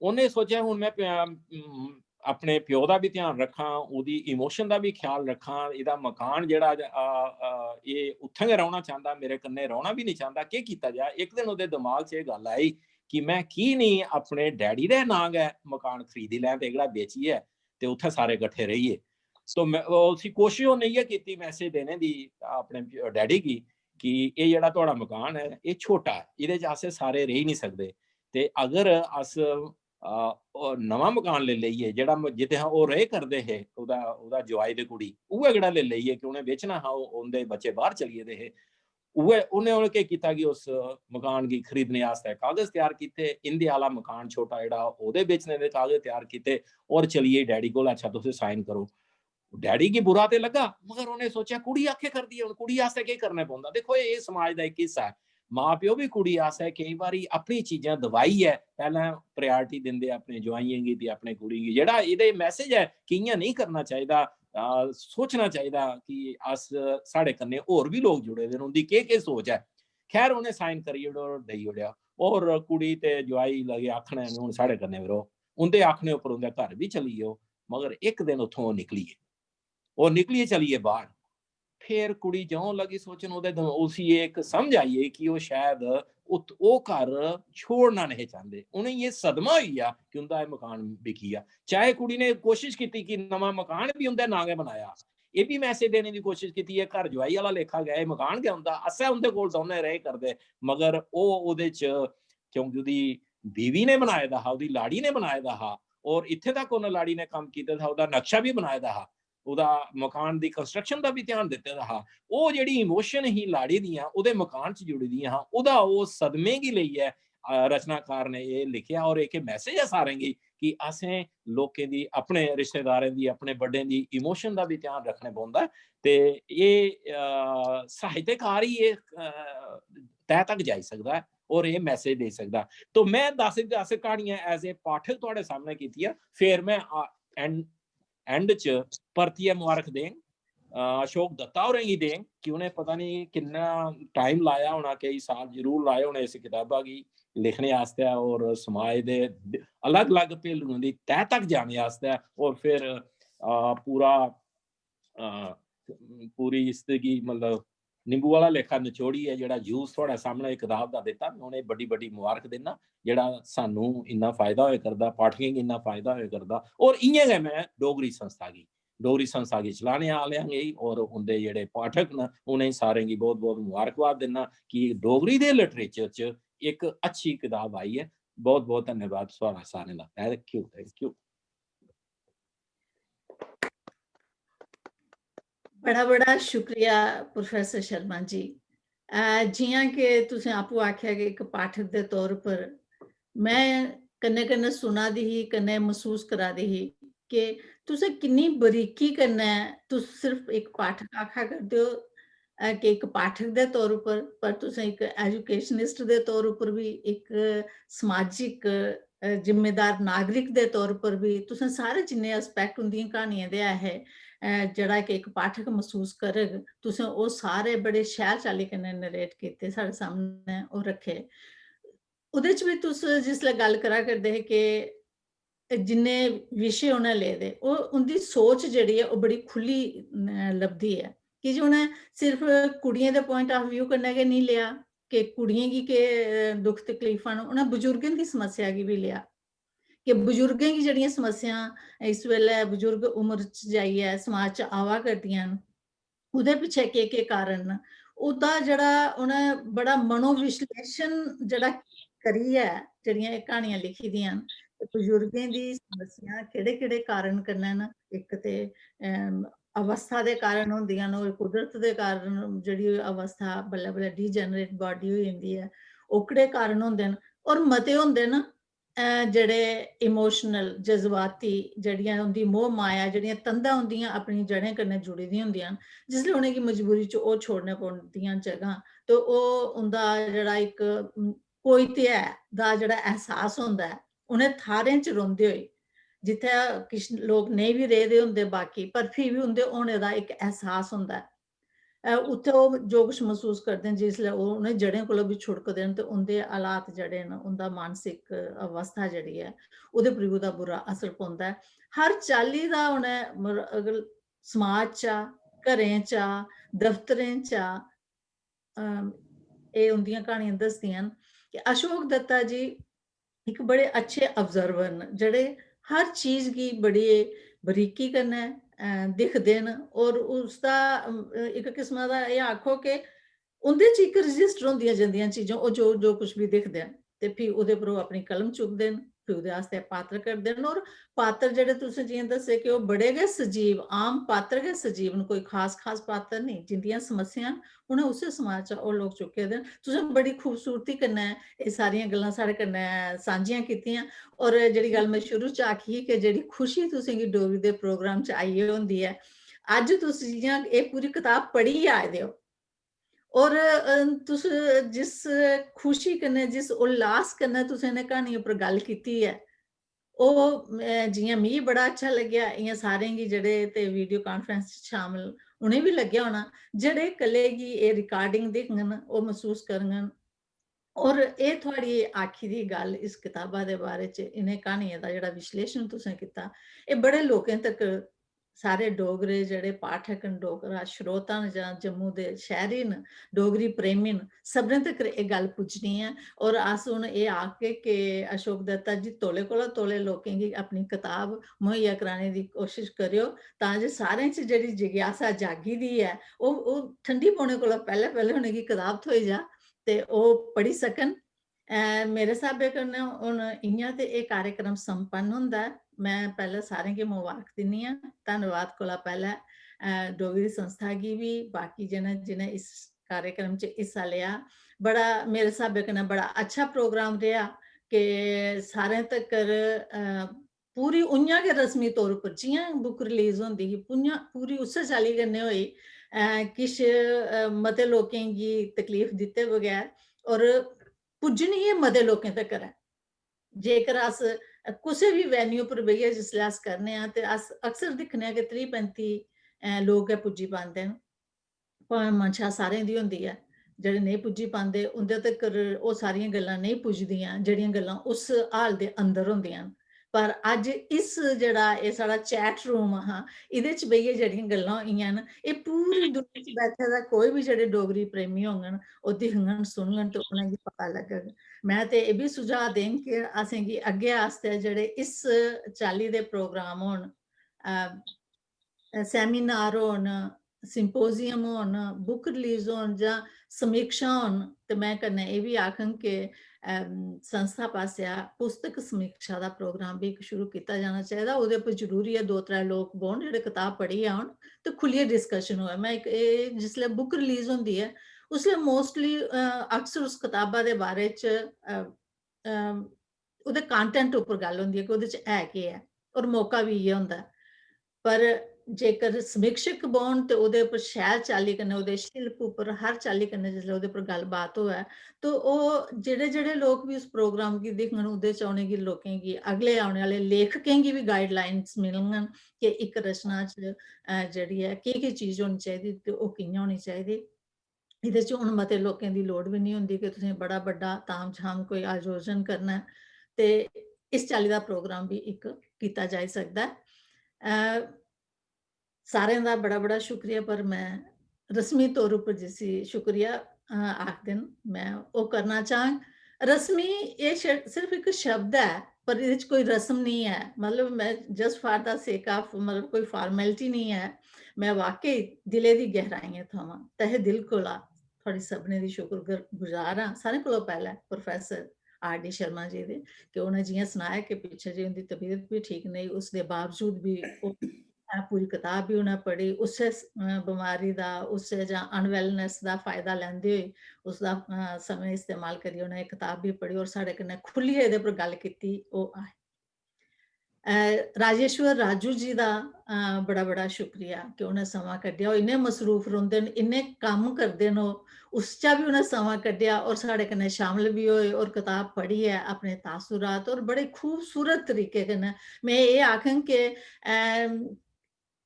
उ'न्नै सोचेआ, "हून में प्या-, उम, अपने प्यो दा बी ध्यान रक्खां, ओह्दी emotion दा बी ख्याल रक्खां, एह्दा मकान जेह्ड़ा, अ, अ, एह् उत्थें गै रौह्ना चांह्दा, मेरे कन्नै रौह्ना बी निं चांह्दा, केह् कीता जा?" इक दिन ओह्दे दमाग च एह् गल्ल आई कि में की निं अपने डैडी दे नांऽ गै मकान खरीदी लैं ते एह्कड़ा बेचियै ते उत्थें सारे कट्ठे रेहिये। तो में, ओह् उसी कोशश उ'न्नै इ'यै कीती message देने दी अपने प्यो-, डैडी गी कि एह् जेह्ड़ा थुआढ़ा मकान ऐ, एह् छोटा ऐ, एह्दे च अस सारे रेही निं सकदे। ते अगर अस, अ, ओह् नमां मकान लेई लेइये, जेह्ड़ा म-, जित्थै ओह् रेह् करदे हे, ओह्दा, ओह्दा जुआई ते कुड़ी, उ'ऐ जेह्ड़ा लेई लेइये कि उ'नें बेचना हा, ओह्, उं'दे बच्चे बाह्र चली गेदे हे। उ'ऐ, उ'नें, उ'नें केह् कीता कि उस मकान गी खरीदने आस्तै कागज त्यार कीते, इं'दे आह्ला मकान छोटा जेह्ड़ा, ओह्दे बेचने दे कागज त्यार कीते और चली गे डैडी कोल, "अच्छा, तुस sign करो।" डैडी गी बुरा ते लग्गा, मगर उ'नें सोचेआ, "कुड़ी आखै करदी ऐ, हून कुड़ी आस्तै केह् करना पौंदा?" दिक्खो, एह् समाज दा इक हिस्सा ऐ। मां-प्यो बी कुड़ी आस्तै केईं बारी अपनी चीजां दबाइयै पैह्लें priority दिंदे अपने जुआइयें गी ते अपने कुड़ियें गी। जेह्ड़ा एह्दे message ऐ कि इ'यां नेईं करना चाहिदा, अ, सोचना चाहिदा कि अस, साढ़े कन्नै होर बी लोक जुड़े दे न, उं'दी केह्-केह् सोच ऐ। खैर, उ'नें sign करी ओड़ेआ, देई ओड़ेआ। होर कुड़ी ते जुआई लगे आखन, "हून साढ़े कन्नै बी र'वो।" उं'दे आखने उप्पर उं'दे घर बी चली गे ओह्, मगर इक दिन उत्थूं ओह् निकली गे। ओह् निकलियै चली गे बाह्र। फिर कुड़ी जौं लगी सोचन, ओह्दे दम-, उसी एह् इक समझ आई गेई कि ओह् शायद उत-, ओह् घर छोड़ना नेईं हे चांह्दे। उ'नेंगी एह् सदमा होई गेआ कि उं'दा एह् मकान बिकी गेआ। चाहे कुड़ी ने कोशश कीती कि नमां मकान बी उं'दे नांऽ गै बनाया, एह् बी message देने दी कोशश कीती, "एह् घर जुआई आह्ला लेखा गै, एह् मकान गै उं'दा, असें उं'दे कोल दौनें रेह् करदे।" मगर ओह् ओह्दे च, क्योंकि ओह्दी बीवी ने बनाए दा हा, ओह्दी लाड़ी ने बनाए दा हा, और इत्थें तक उन्न लाड़ी ने कम्म कीते दा हा, ओह्दा नक्शा बी बनाए दा हा, ओह्दा मकान दी construction दा बी ध्यान दित्ते दा हा। ओह् जेह्ड़ी emotion ही लाड़ी दियां, ओह्दे मकान च जुड़ी दियां हां, ओह्दा ओह् सदमे गी लेइयै, अ, रचनाकार ने एह् लिखेआ। और इक message ऐ सारें गी कि असें लोकें दी, अपने रिश्तेदारें दी, अपने बड्डें दी emotion दा बी ध्यान रक्खने पौंदा ऐ। ते एह्, अ, साहित्यकार ही एह्, अ, तह तक जाई सकदा ऐ और एह् message देई सकदा। तो में दस, दस क्हानियां as a पाठक थुआढ़े सामने कीतियां, फिर में, आ, end, end च परतियै मुबारक देंग, अ, अशोक दत्ता होरें गी देंग कि उ'नें पता निं किन्ना time लाया होना, केई साल जरूर लाए होने इस कताबा गी लिखने आस्तै और समाज दे द-, अलग-अलग पहलुएं दी तह तक जाने आस्तै और फिर, अ, पूरा, अ, पूरी इसगी, मतलब, नींबू आह्ला लेखा नचोड़ियै जेह्ड़ा juice थुआढ़े सामनै एह् कताब दा दित्ता, में उ'नेंगी बड्डी-बड्डी मुबारक दिन्ना, जेह्ड़ा सानू इन्ना फायदा होए करदा, पाठकें गी इन्ना फायदा होए करदा। और इ'यां गै में डोगरी संस्था गी, डोगरी संस्था गी चलाने आह्लेआं गी और उं'दे जेह्ड़े पाठक न, उ'नें सारें गी बहुत-बहुत मुबारकबाद दिन्ना कि डोगरी दे literature च इक अच्छी कताब आई ऐ। बहुत-बहुत धन्यवाद थुआढ़ा सारें दा। Thank you, thank you। बड़ा बड़ा शुक्रिया प्रोफेसर शर्मा जी। अ, जियां कि तुसें आपूं आखेआ कि इक पाठक दे तौर पर में कन्नै कन्नै सुना दी ही, कन्नै मसूस करा दी ही कि तुसें किन्नी बरीकी कन्नै, तुस सिर्फ इक पाठक आखा करदे ओ, अ, कि इक पाठक दे तौर उप्पर, पर तुसें इक एजुकेशनिस्ट दे तौर उप्पर बी, इक समाजिक, अ, जिम्मेदार नागरिक दे तौर उप्पर बी, तुसें सारे जिन्ने aspect उं'दियें क्हानियें दे ऐ हे, अ, जेह्ड़ा कि इक पाठक मसूस करग, तुसें ओह् सारे बड़े शैल चाल्ली कन्नै नरेट कीते, साढ़े सामनै ओह् रक्खे। ओह्दे च बी तुस जिसलै गल्ल करा करदे हे कि जिन्ने विशे उ'नें ले दे, ओह् उं'दी सोच जेह्ड़ी ऐ, ओह् बड़ी खु'ल्ली, अ, लभदी ऐ। की जे उ'नें सिर्फ कुड़ियें दे point of view कन्नै गै निं लेआ कि कुड़ियें गी केह्, अ, दुख तकलीफां न, उ'नें बजुर्गें दी समस्या गी बी लेआ कि बजुर्गें गी जेह्ड़ियां समस्यां इस बेल्लै बजुर्ग उम्र च जाइयै समाज च आवा करदियां न, ओह्दे पिच्छे केह्-केह् कारण न, ओह्दा जेह्ड़ा उ'नें बड़ा मनोविश्लेशन जेह्ड़ा करियै जेह्ड़ियां एह् क्हानियां लिखी दियां न, ते बजुर्गें दी समस्यां केह्ड़े-केह्ड़े कारण कन्नै न, इक ते, अम, अवस्था दे कारण होंदियां न, और कुदरत दे कारण जेह्ड़ी अवस्था बल्लें-बल्लें degenerate body होई जंदी ऐ, ओह्कड़े कारण होंदे न। और मते होंदे न, अ, जेह्ड़े इमोशनल, जज्बाती, जेह्ड़ियां उं'दी मोह् माया, जेह्ड़ियां तंदां उं'दियां अपनी जड़ें कन्नै जुड़ी दियां होंदियां न, जिसलै उ'नेंगी मजबूरी च ओह् छोड़ने पौंदियां जगहां, ते ओह् उं'दा जेह्ड़ा इक, उम, कोई ते ऐ दा जेह्ड़ा एहसास होंदा ऐ, उ'नें थाह्रें च रौंह्दे होई, जित्थै किश लोक नेईं बी रेह् दे होंदे बाकी, पर फ्ही बी उं'दे होने दा इक एहसास होंदा ऐ। अ, उत्थै ओह् जो कुछ मसूस करदे न, जिसलै ओह् उ'नें जड़ें कोला बी छुड़कदे न, ते उं'दे हालात जेह्ड़े न, उं'दा मानसिक अवस्था जेह्ड़ी ऐ, ओह्दे पर बी ओह्दा बुरा असर पौंदा ऐ। हर चाल्ली दा उ'नें, मतलब, अगर समाज चा, घरें चा, दफ्तरें चा, अम, एह् उं'दियां क्हानियां दसदियां न कि अशोक दत्ता जी इक बड़े अच्छे ऑब्जर्वर न, जेह्ड़े हर चीज गी बड़ी बरीकी कन्नै, अ, दिखदे न, और उसदा, अम, इक किस्मा दा एह् आखो कि उं'दे च इक रजिस्टर होंदियां जंदियां चीजां, ओह् जो, जो कुछ बी दिखदे न, ते फ्ही ओह्दे पर ओह् अपनी कलम चुकदे न, फ्ही ओह्दे आस्तै पात्र कढदे न। और पात्र जेह्ड़े तुसें जि'यां दस्से कि ओह् बड़े गै सजीव, आम पात्र गै सजीव न, कोई खास, खास पात्र नेईं, जिं'दियां समस्यां न, उ'नें उस्सै समाज चा ओह् लोक चुक्के दे न। तुसें बड़ी खूबसूरती कन्नै एह् सारियां गल्लां साढ़े कन्नै सांझियां कीतियां। और जेह्ड़ी गल्ल में शुरू च आखी ही कि जेह्ड़ी खुशी तुसेंगी डोगरी दे प्रोग्राम च आइयै होंदी ऐ, अज्ज तुस जि'यां एह् पूरी कताब पढ़ियै आए दे ओ, और, अ, तुस जिस खुशी कन्नै, जिस उल्लास कन्नै तुसें इ'नें क्हानियें उप्पर गल्ल कीती ऐ, ओह्, अ, जि'यां मिगी बड़ा अच्छा लग्गेआ, इ'यां सारें गी जेह्ड़े ते वीडियो कांफ्रेंस च शामिल, उ'नें बी लग्गेआ होना। जेह्ड़े कल्ले गी एह् रिकार्डिंग दिखङन, ओह् मसूस करङन। और एह् थुआढ़ी आखी दी गल्ल इस कताबा दे बारे च, इ'नें क्हानियें दा जेह्ड़ा विश्लेषण तुसें कीता, एह् बड़े लोकें तक, सारे डोगरे जेह्ड़े पाठक न, डोगरा श्रोता न, जां जम्मू दे शैह्री न, डोगरी प्रेमी न, सभनें तक्कर एह् गल्ल पुज्जनी ऐ। और अस हून एह् आखगे कि अशोक दत्ता जी, तौले कोला तौले लोकें गी अपनी कताब मुहैया कराने दी कोशश करेओ, तां जे सारें च जेह्ड़ी जिज्ञासा जागी दी ऐ, ओह्, ओह् ठंडी पौने कोला पैह्लें, पैह्लें उ'नेंगी कताब थ्होई जा ते ओह् पढ़ी सकन। अ, मेरे स्हाबै कन्नै हून इ'यां ते एह् कार्यक्रम संपन्न होंदा ऐ। में पैह्लें सारें गी मबारक दिन्नी आं। धन्नवाद कोला पैह्लें, अ, डोगरी संस्था गी बी, बाकी जि'नें, जि'नें इस कार्यक्रम च हिस्सा लेआ। बड़ा, मेरे स्हाबै कन्नै बड़ा अच्छा प्रोग्राम रेहा कि सारें तक्कर, अ, पूरी उ'यां गै रस्मी तौर उप्पर जि'यां बुक रिलीज होंदी ही, उ'यां पूरी उस्सै चाल्ली कन्नै होई। अ, किश, अ, मते लोकें गी तकलीफ दित्ते बगैर, और पुज्जनी गै मते लोकें तक्कर ऐ। जेकर अस कुसै बी वेन्यू पर बेहियै जिसलै अस करने आं, ते अस अक्सर दिक्खने आं कि त्रीह् पैंती, अ, लोक गै पुज्जी पांदे न। भामें मंशा सारें दी होंदी ऐ, जेह्ड़े नेईं पुज्जी पांदे, उं'दे तक्कर ओह् सारियां गल्लां नेईं पुजदियां, जेह्ड़ियां गल्लां उस हाल दे अंदर होंदियां न। पर अज्ज इस जेह्ड़ा एह् साढ़ा चैट रूम हा, एह्दे च बेहियै जेह्ड़ियां गल्लां होइयां न, एह् पूरी दुनिया च बैठे दा कोई बी जेह्ड़े डोगरी प्रेमी होङन, ओह् दिखङन, सुनङन ते उ'नेंगी पता लग्गग। में ते एह् बी सुझाऽ देङ कि असेंगी अग्गें आस्तै जेह्ड़े इस चाल्ली दे प्रोग्राम होन, अ, अ, सेमिनार होन, सिम्पोजियम होन, बुक रिलीज होन जां समीक्षा होन, ते में कन्नै एह् बी आखङ कि, अम, संस्था पासेआ पुस्तक समीक्षा दा प्रोग्राम बी इक शुरू कीता जाना चाहिदा। ओह्दे पर जरूरी ऐ दो त्रै लोक बौह्न जेह्ड़े कताब पढ़ियै औन ते खु'ल्लियै डिस्कशन होऐ। में इक, एह् जिसलै बुक रिलीज होंदी ऐ, उसलै मोस्टली, अ, अक्सर उस कताबा दे बारे च, अ, अ, ओह्दे कंटेंट उप्पर गल्ल होंदी ऐ कि ओह्दे च है केह् ऐ, और मौका बी इ'यै होंदा ऐ। पर जेकर समीक्षक बौह्न ते ओह्दे उप्पर शैल चाल्ली कन्नै, ओह्दे शिल्प उप्पर, हर चाल्ली कन्नै जिसलै ओह्दे उप्पर गल्लबात होऐ, तो ओह् जेह्ड़े-जेह्ड़े लोक बी उस प्रोग्राम गी दिखङन, ओह्दे च उ'नेंगी, लोकें गी, अगले औने आह्ले लेखकें गी बी गाइडलाइंस मिलङन कि इक रचना च, अ, जेह्ड़ी ऐ, केह्-केह् चीज होनी चाहिदी ते ओह् कि'यां होनी चाहिदी। एह्दे च हून मते लोकें दी लोड़ बी निं होंदी कि तुसें बड़ा बड्डा ताम-झाम कोई आयोजन करना ऐ, ते इस चाल्ली दा प्रोग्राम बी इक कीता जाई सकदा ऐ। अ, सारें दा बड़ा-बड़ा शुक्रिया, पर में रस्मी तौर उप्पर जिसी शुक्रिया, अ, आखदे न, में ओह् करना चाह्ङ। रस्मी एह् श-, सिर्फ इक शब्द ऐ, पर एह्दे च कोई रस्म निं ऐ। मतलब, में just for the sake of, मतलब, कोई formality निं ऐ। में वाकई दिलै दी गैहराइयें थमां, तहे दिल कोला थुआढ़ी सभनें दी शुक्रगुजार आं। सारें कोला पैह्लें professor R D Sharma ji दे, कि उ'नें जि'यां सनाया कि पिच्छें जे उं'दी तबीयत बी ठीक नेईं, उसदे बावजूद बी ओह्, अ, पूरी कताब बी उ'नें पढ़ी। उस्सै स-, अ, बमारी दा, उस्सै जां अनवेलनेस दा फायदा लैंदे होई, उसदा, अ, समें इस्तेमाल करियै उ'नें एह् कताब बी पढ़ी और साढ़े कन्नै खु'ल्लियै एह्दे पर गल्ल कीती, ओह् आए। अ, राजेश्वर राजू जी दा, अ, बड़ा-बड़ा शुक्रिया कि उ'नें समां कड्ढेआ। ओह् इन्ने मसरूफ रौंह्दे न, इन्ने कम्म करदे न ओह्, उस चा बी उ'नें समां कड्ढेआ और साढ़े कन्नै शामल बी होए और कताब पढ़ियै अपने तासुरात और बड़े खूबसूरत तरीके कन्नै, में एह् आखङ कि, अम,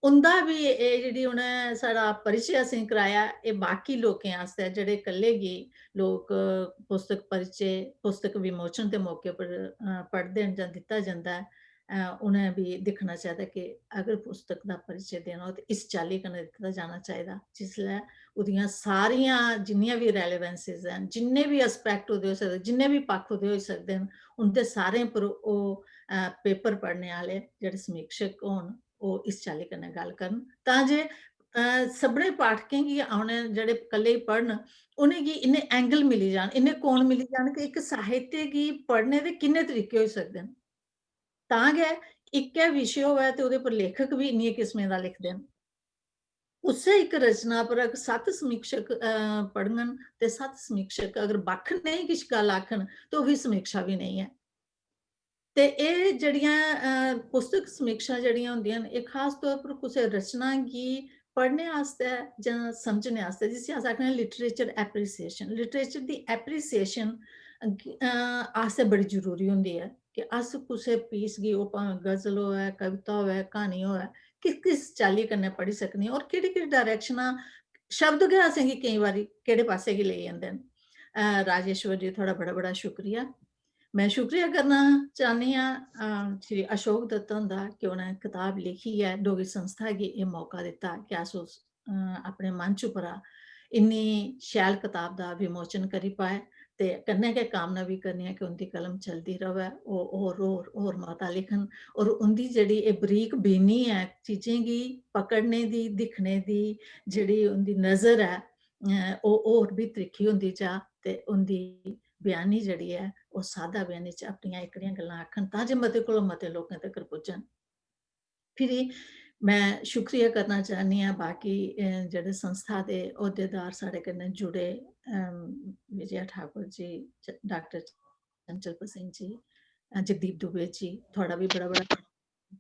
उं'दा बी एह् जेह्ड़ी उ'नें साढ़ा परिचे असेंगी कराया, एह् बाकी लोकें आस्तै जेह्ड़े कल्ले गी लोक पुस्तक परिचे, पुस्तक विमोचन दे मौके पर, अ, पढ़दे न जां दित्ता जंदा ऐ, अ, उ'नें बी दिक्खना चाहिदा कि अगर पुस्तक दा परिचे देना होऐ ते इस चाल्ली कन्नै दित्ता जाना चाहिदा, जिसलै ओह्दियां सारियां जिन्नियां बी relevances हैन, जिन्ने बी aspect ओह्दे होई सकदे, जिन्ने बी पक्ख ओह्दे होई सकदे न, उं'दे सारें पर ओह्, अ, पेपर पढ़ने आह्ले जेह्ड़े समीक्षक होन, ओह् इस चाल्ली कन्नै गल्ल करन, तां जे, अ, सभनें पाठकें गी औने, जेह्ड़े कल्ले गी पढ़न, उ'नेंगी इन्ने angle मिली जान, इन्ने कोण मिली जान कि इक साहित्य गी पढ़ने दे किन्ने तरीके होई सकदे न। तां गै इक्कै विशे होऐ ते ओह्दे पर लेखक बी इन्नियें किस्में दा लिखदे न। उस्सै इक रचना पर अगर सत्त समीक्षक, अ, पढ़ङन ते सत्त समीक्षक अगर बक्ख नेही किश गल्ल आखन, ते ओह् बी समीक्षा बी नेईं ऐ। ते एह् जेह्ड़ियां, अ, पुस्तक समीक्षां जेह्ड़ियां होंदियां न, एह् खास तौर पर कुसै रचना गी पढ़ने आस्तै जां समझने आस्तै, जिसी अस आखने आं literature appreciation, literature दी appreciation, अ, आस्तै बड़ी जरूरी होंदी ऐ कि अस कुसै piece गी, ओह् भामें गजल होऐ, कविता होऐ, क्हानी होऐ, किस, किस चाल्ली कन्नै पढ़ी सकने आं और केह्ड़ी, केह्ड़ी डायरेक्शनां, शब्द गै असेंगी केईं बारी केह्ड़े पासै गी लेई जंदे न। अ, राजेश्वर जी, थुआढ़ा बड़ा, बड़ा शुक्रिया। में शुक्रिया करना चाह्न्नी आं, अ, श्री अशोक दत्ता हुंदा कि उ'नें कताब लिखी ऐ, डोगरी संस्था गी एह् मौका दित्ता कि अस उस, अ, अपने मंच उप्परा इन्नी शैल कताब दा विमोचन करी पाए। ते कन्नै गै कामना बी करनी आं कि उं'दी कलम चलदी र'वै, ओह् होर, होर, होर मता लिखन। और उं'दी जेह्ड़ी एह् बरीक बीनी ऐ, चीजें गी पकड़ने दी, दिक्खने दी जेह्ड़ी उं'दी नजर ऐ, अ, ओह् होर बी त्रिक्खी होंदी जा ते उं'दी बयानी जेह्ड़ी ऐ, ओह् सादा बयानी च अपनियां एह्कड़ियां गल्लां आखन, तां जे मते कोला मते लोकें तगर पुज्जन। फिरी में शुक्रिया करना चाह्न्नी आं बाकी, अ, जेह्ड़े संस्था दे ओह्देदार साढ़े कन्नै जुड़े, अम, विजया ठाकुर जी, च-, डाक्टर चंचल पसेन जी, अ, जगदीप दुबे जी, थुआढ़ा बी बड़ा, बड़ा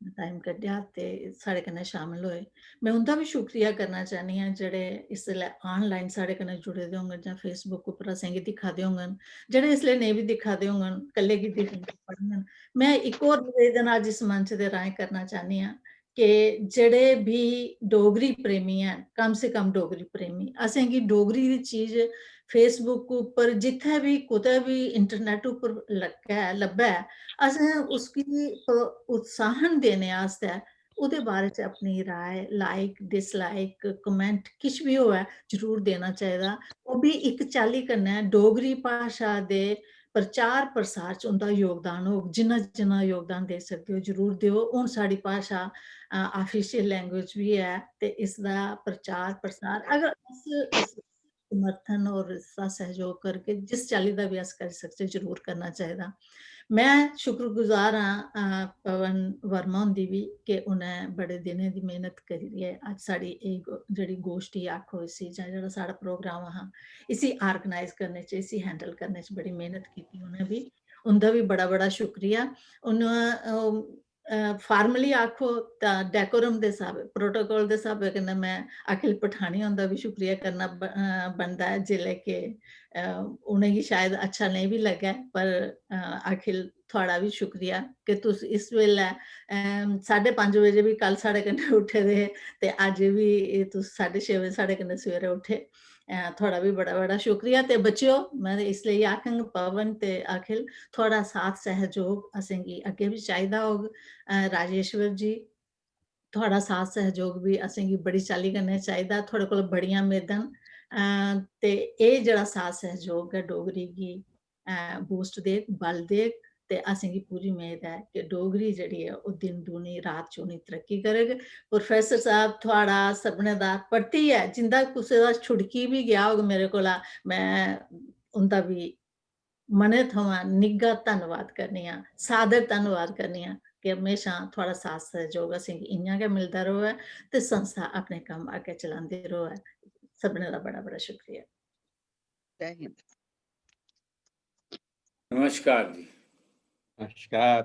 टाइम कड्ढेआ ते साढ़े कन्नै शामिल होए। में उं'दा बी शुक्रिया करना चाह्न्नी आं, जेह्ड़े इसलै online साढ़े कन्नै जुड़े दे होङन जां Facebook उप्पर असेंगी दिक्खा दे होङन, जेह्ड़े इसलै नेईं बी दिक्खा दे होङन, कल्ले गी दिक्खङन, पढ़ङन। में इक होर निवेदन अज्ज इस मंच दे राहें करना चाह्न्नी आं कि जेह्ड़े बी डोगरी प्रेमी हैन, कम से कम डोगरी प्रेमी, असेंगी डोगरी दी चीज Facebook उप्पर, जित्थै बी, कुतै बी, internet उप्पर लग्गै, लब्भै, असें उसगी प-, उत्साहन देने आस्तै ओह्दे बारे च अपनी राय, like, dislike, comment किश बी होऐ, जरूर देना चाहिदा। ओह् बी इक चाल्ली कन्नै डोगरी भाशा दे प्रचार प्रसार च उं'दा योगदान होग। जिन्ना, जिन्ना योगदान देई सकदे ओ, जरूर देओ। हून साढ़ी भाशा, अ, official language बी ऐ, ते इसदा प्रचार प्रसार अगर अस इस समर्थन और इसदा सैहयोग करगे, जिस चाल्ली दा बी अस करी सकचै, जरूर करना चाहिदा। में शुक्रगुजार आं, अ, पवन वर्मा हुंदी बी, कि उ'नें बड़े दिनें दी मेहनत करियै अज्ज साढ़ी एह् गो-, जेह्ड़ी गोश्ठी आखो इसी, जां जेह्ड़ा साढ़ा प्रोग्राम हा, इसी organize करने च, इसी handle करने च बड़ी मेहनत कीती उ'नें बी। उं'दा बी बड़ा, बड़ा शुक्रिया। उ'नें, अ, फार्मली आखो तां डेकोरम दे स्हाब, प्रोटोकॉल दे स्हाबै कन्नै में अखिल पठानी हुंदा बी शुक्रिया करना ब-, अ, बनदा ऐ, जिसलै कि, अ, उ'नेंगी शायद अच्छा नेईं बी लग्गै, पर, अ, अखिल, थुआढ़ा बी शुक्रिया कि तुस इस बेल्लै, अम, साढ़े पंज बजे बी कल साढ़े कन्नै उट्ठे दे हे ते अज्ज बी एह् तुस साढ़े छे बजे साढ़े कन्नै सवेरै उट्ठे। अ, थुआढ़ा बी बड़ा, बड़ा शुक्रिया। ते बच्चेओ, में ते इसलेई आखङ, पवन ते अखिल, थुआढ़ा साथ सैहजोग असेंगी अग्गें बी चाहिदा होग। अ, राजेश्वर जी, थुआढ़ा साथ सैहजोग बी असेंगी बड़ी चाल्ली कन्नै चाहिदा। थुआढ़े कोल बड़ियां मेदां न। अ, ते एह् जेह्ड़ा साथ सैहजोग ऐ डोगरी गी, अ, बूस्ट देग, बल देग, ते असेंगी पूरी मेद ऐ कि डोगरी जेह्ड़ी ऐ, ओह् दिन दूनी रात चौनी तरक्की करग। प्रोफेसर साहब, थुआढ़ा सभनें दा परतियै, जिंदा कुसै दा छुड़की बी गेआ होग मेरे कोला, में उंदा बी मनै थमां निग्घा धन्नवाद करनी आं, सादर धन्नवाद करनी आं कि म्हेशां थुआढ़ा साथ सैहजोग असेंगी इ'यां गै मिलदा र'वै ते संस्था अपने कम्म अग्गें चलांदी र'वै। सभनें दा बड़ा, बड़ा शुक्रिया। जय हिंद। नमस्कार जी। नमस्कार।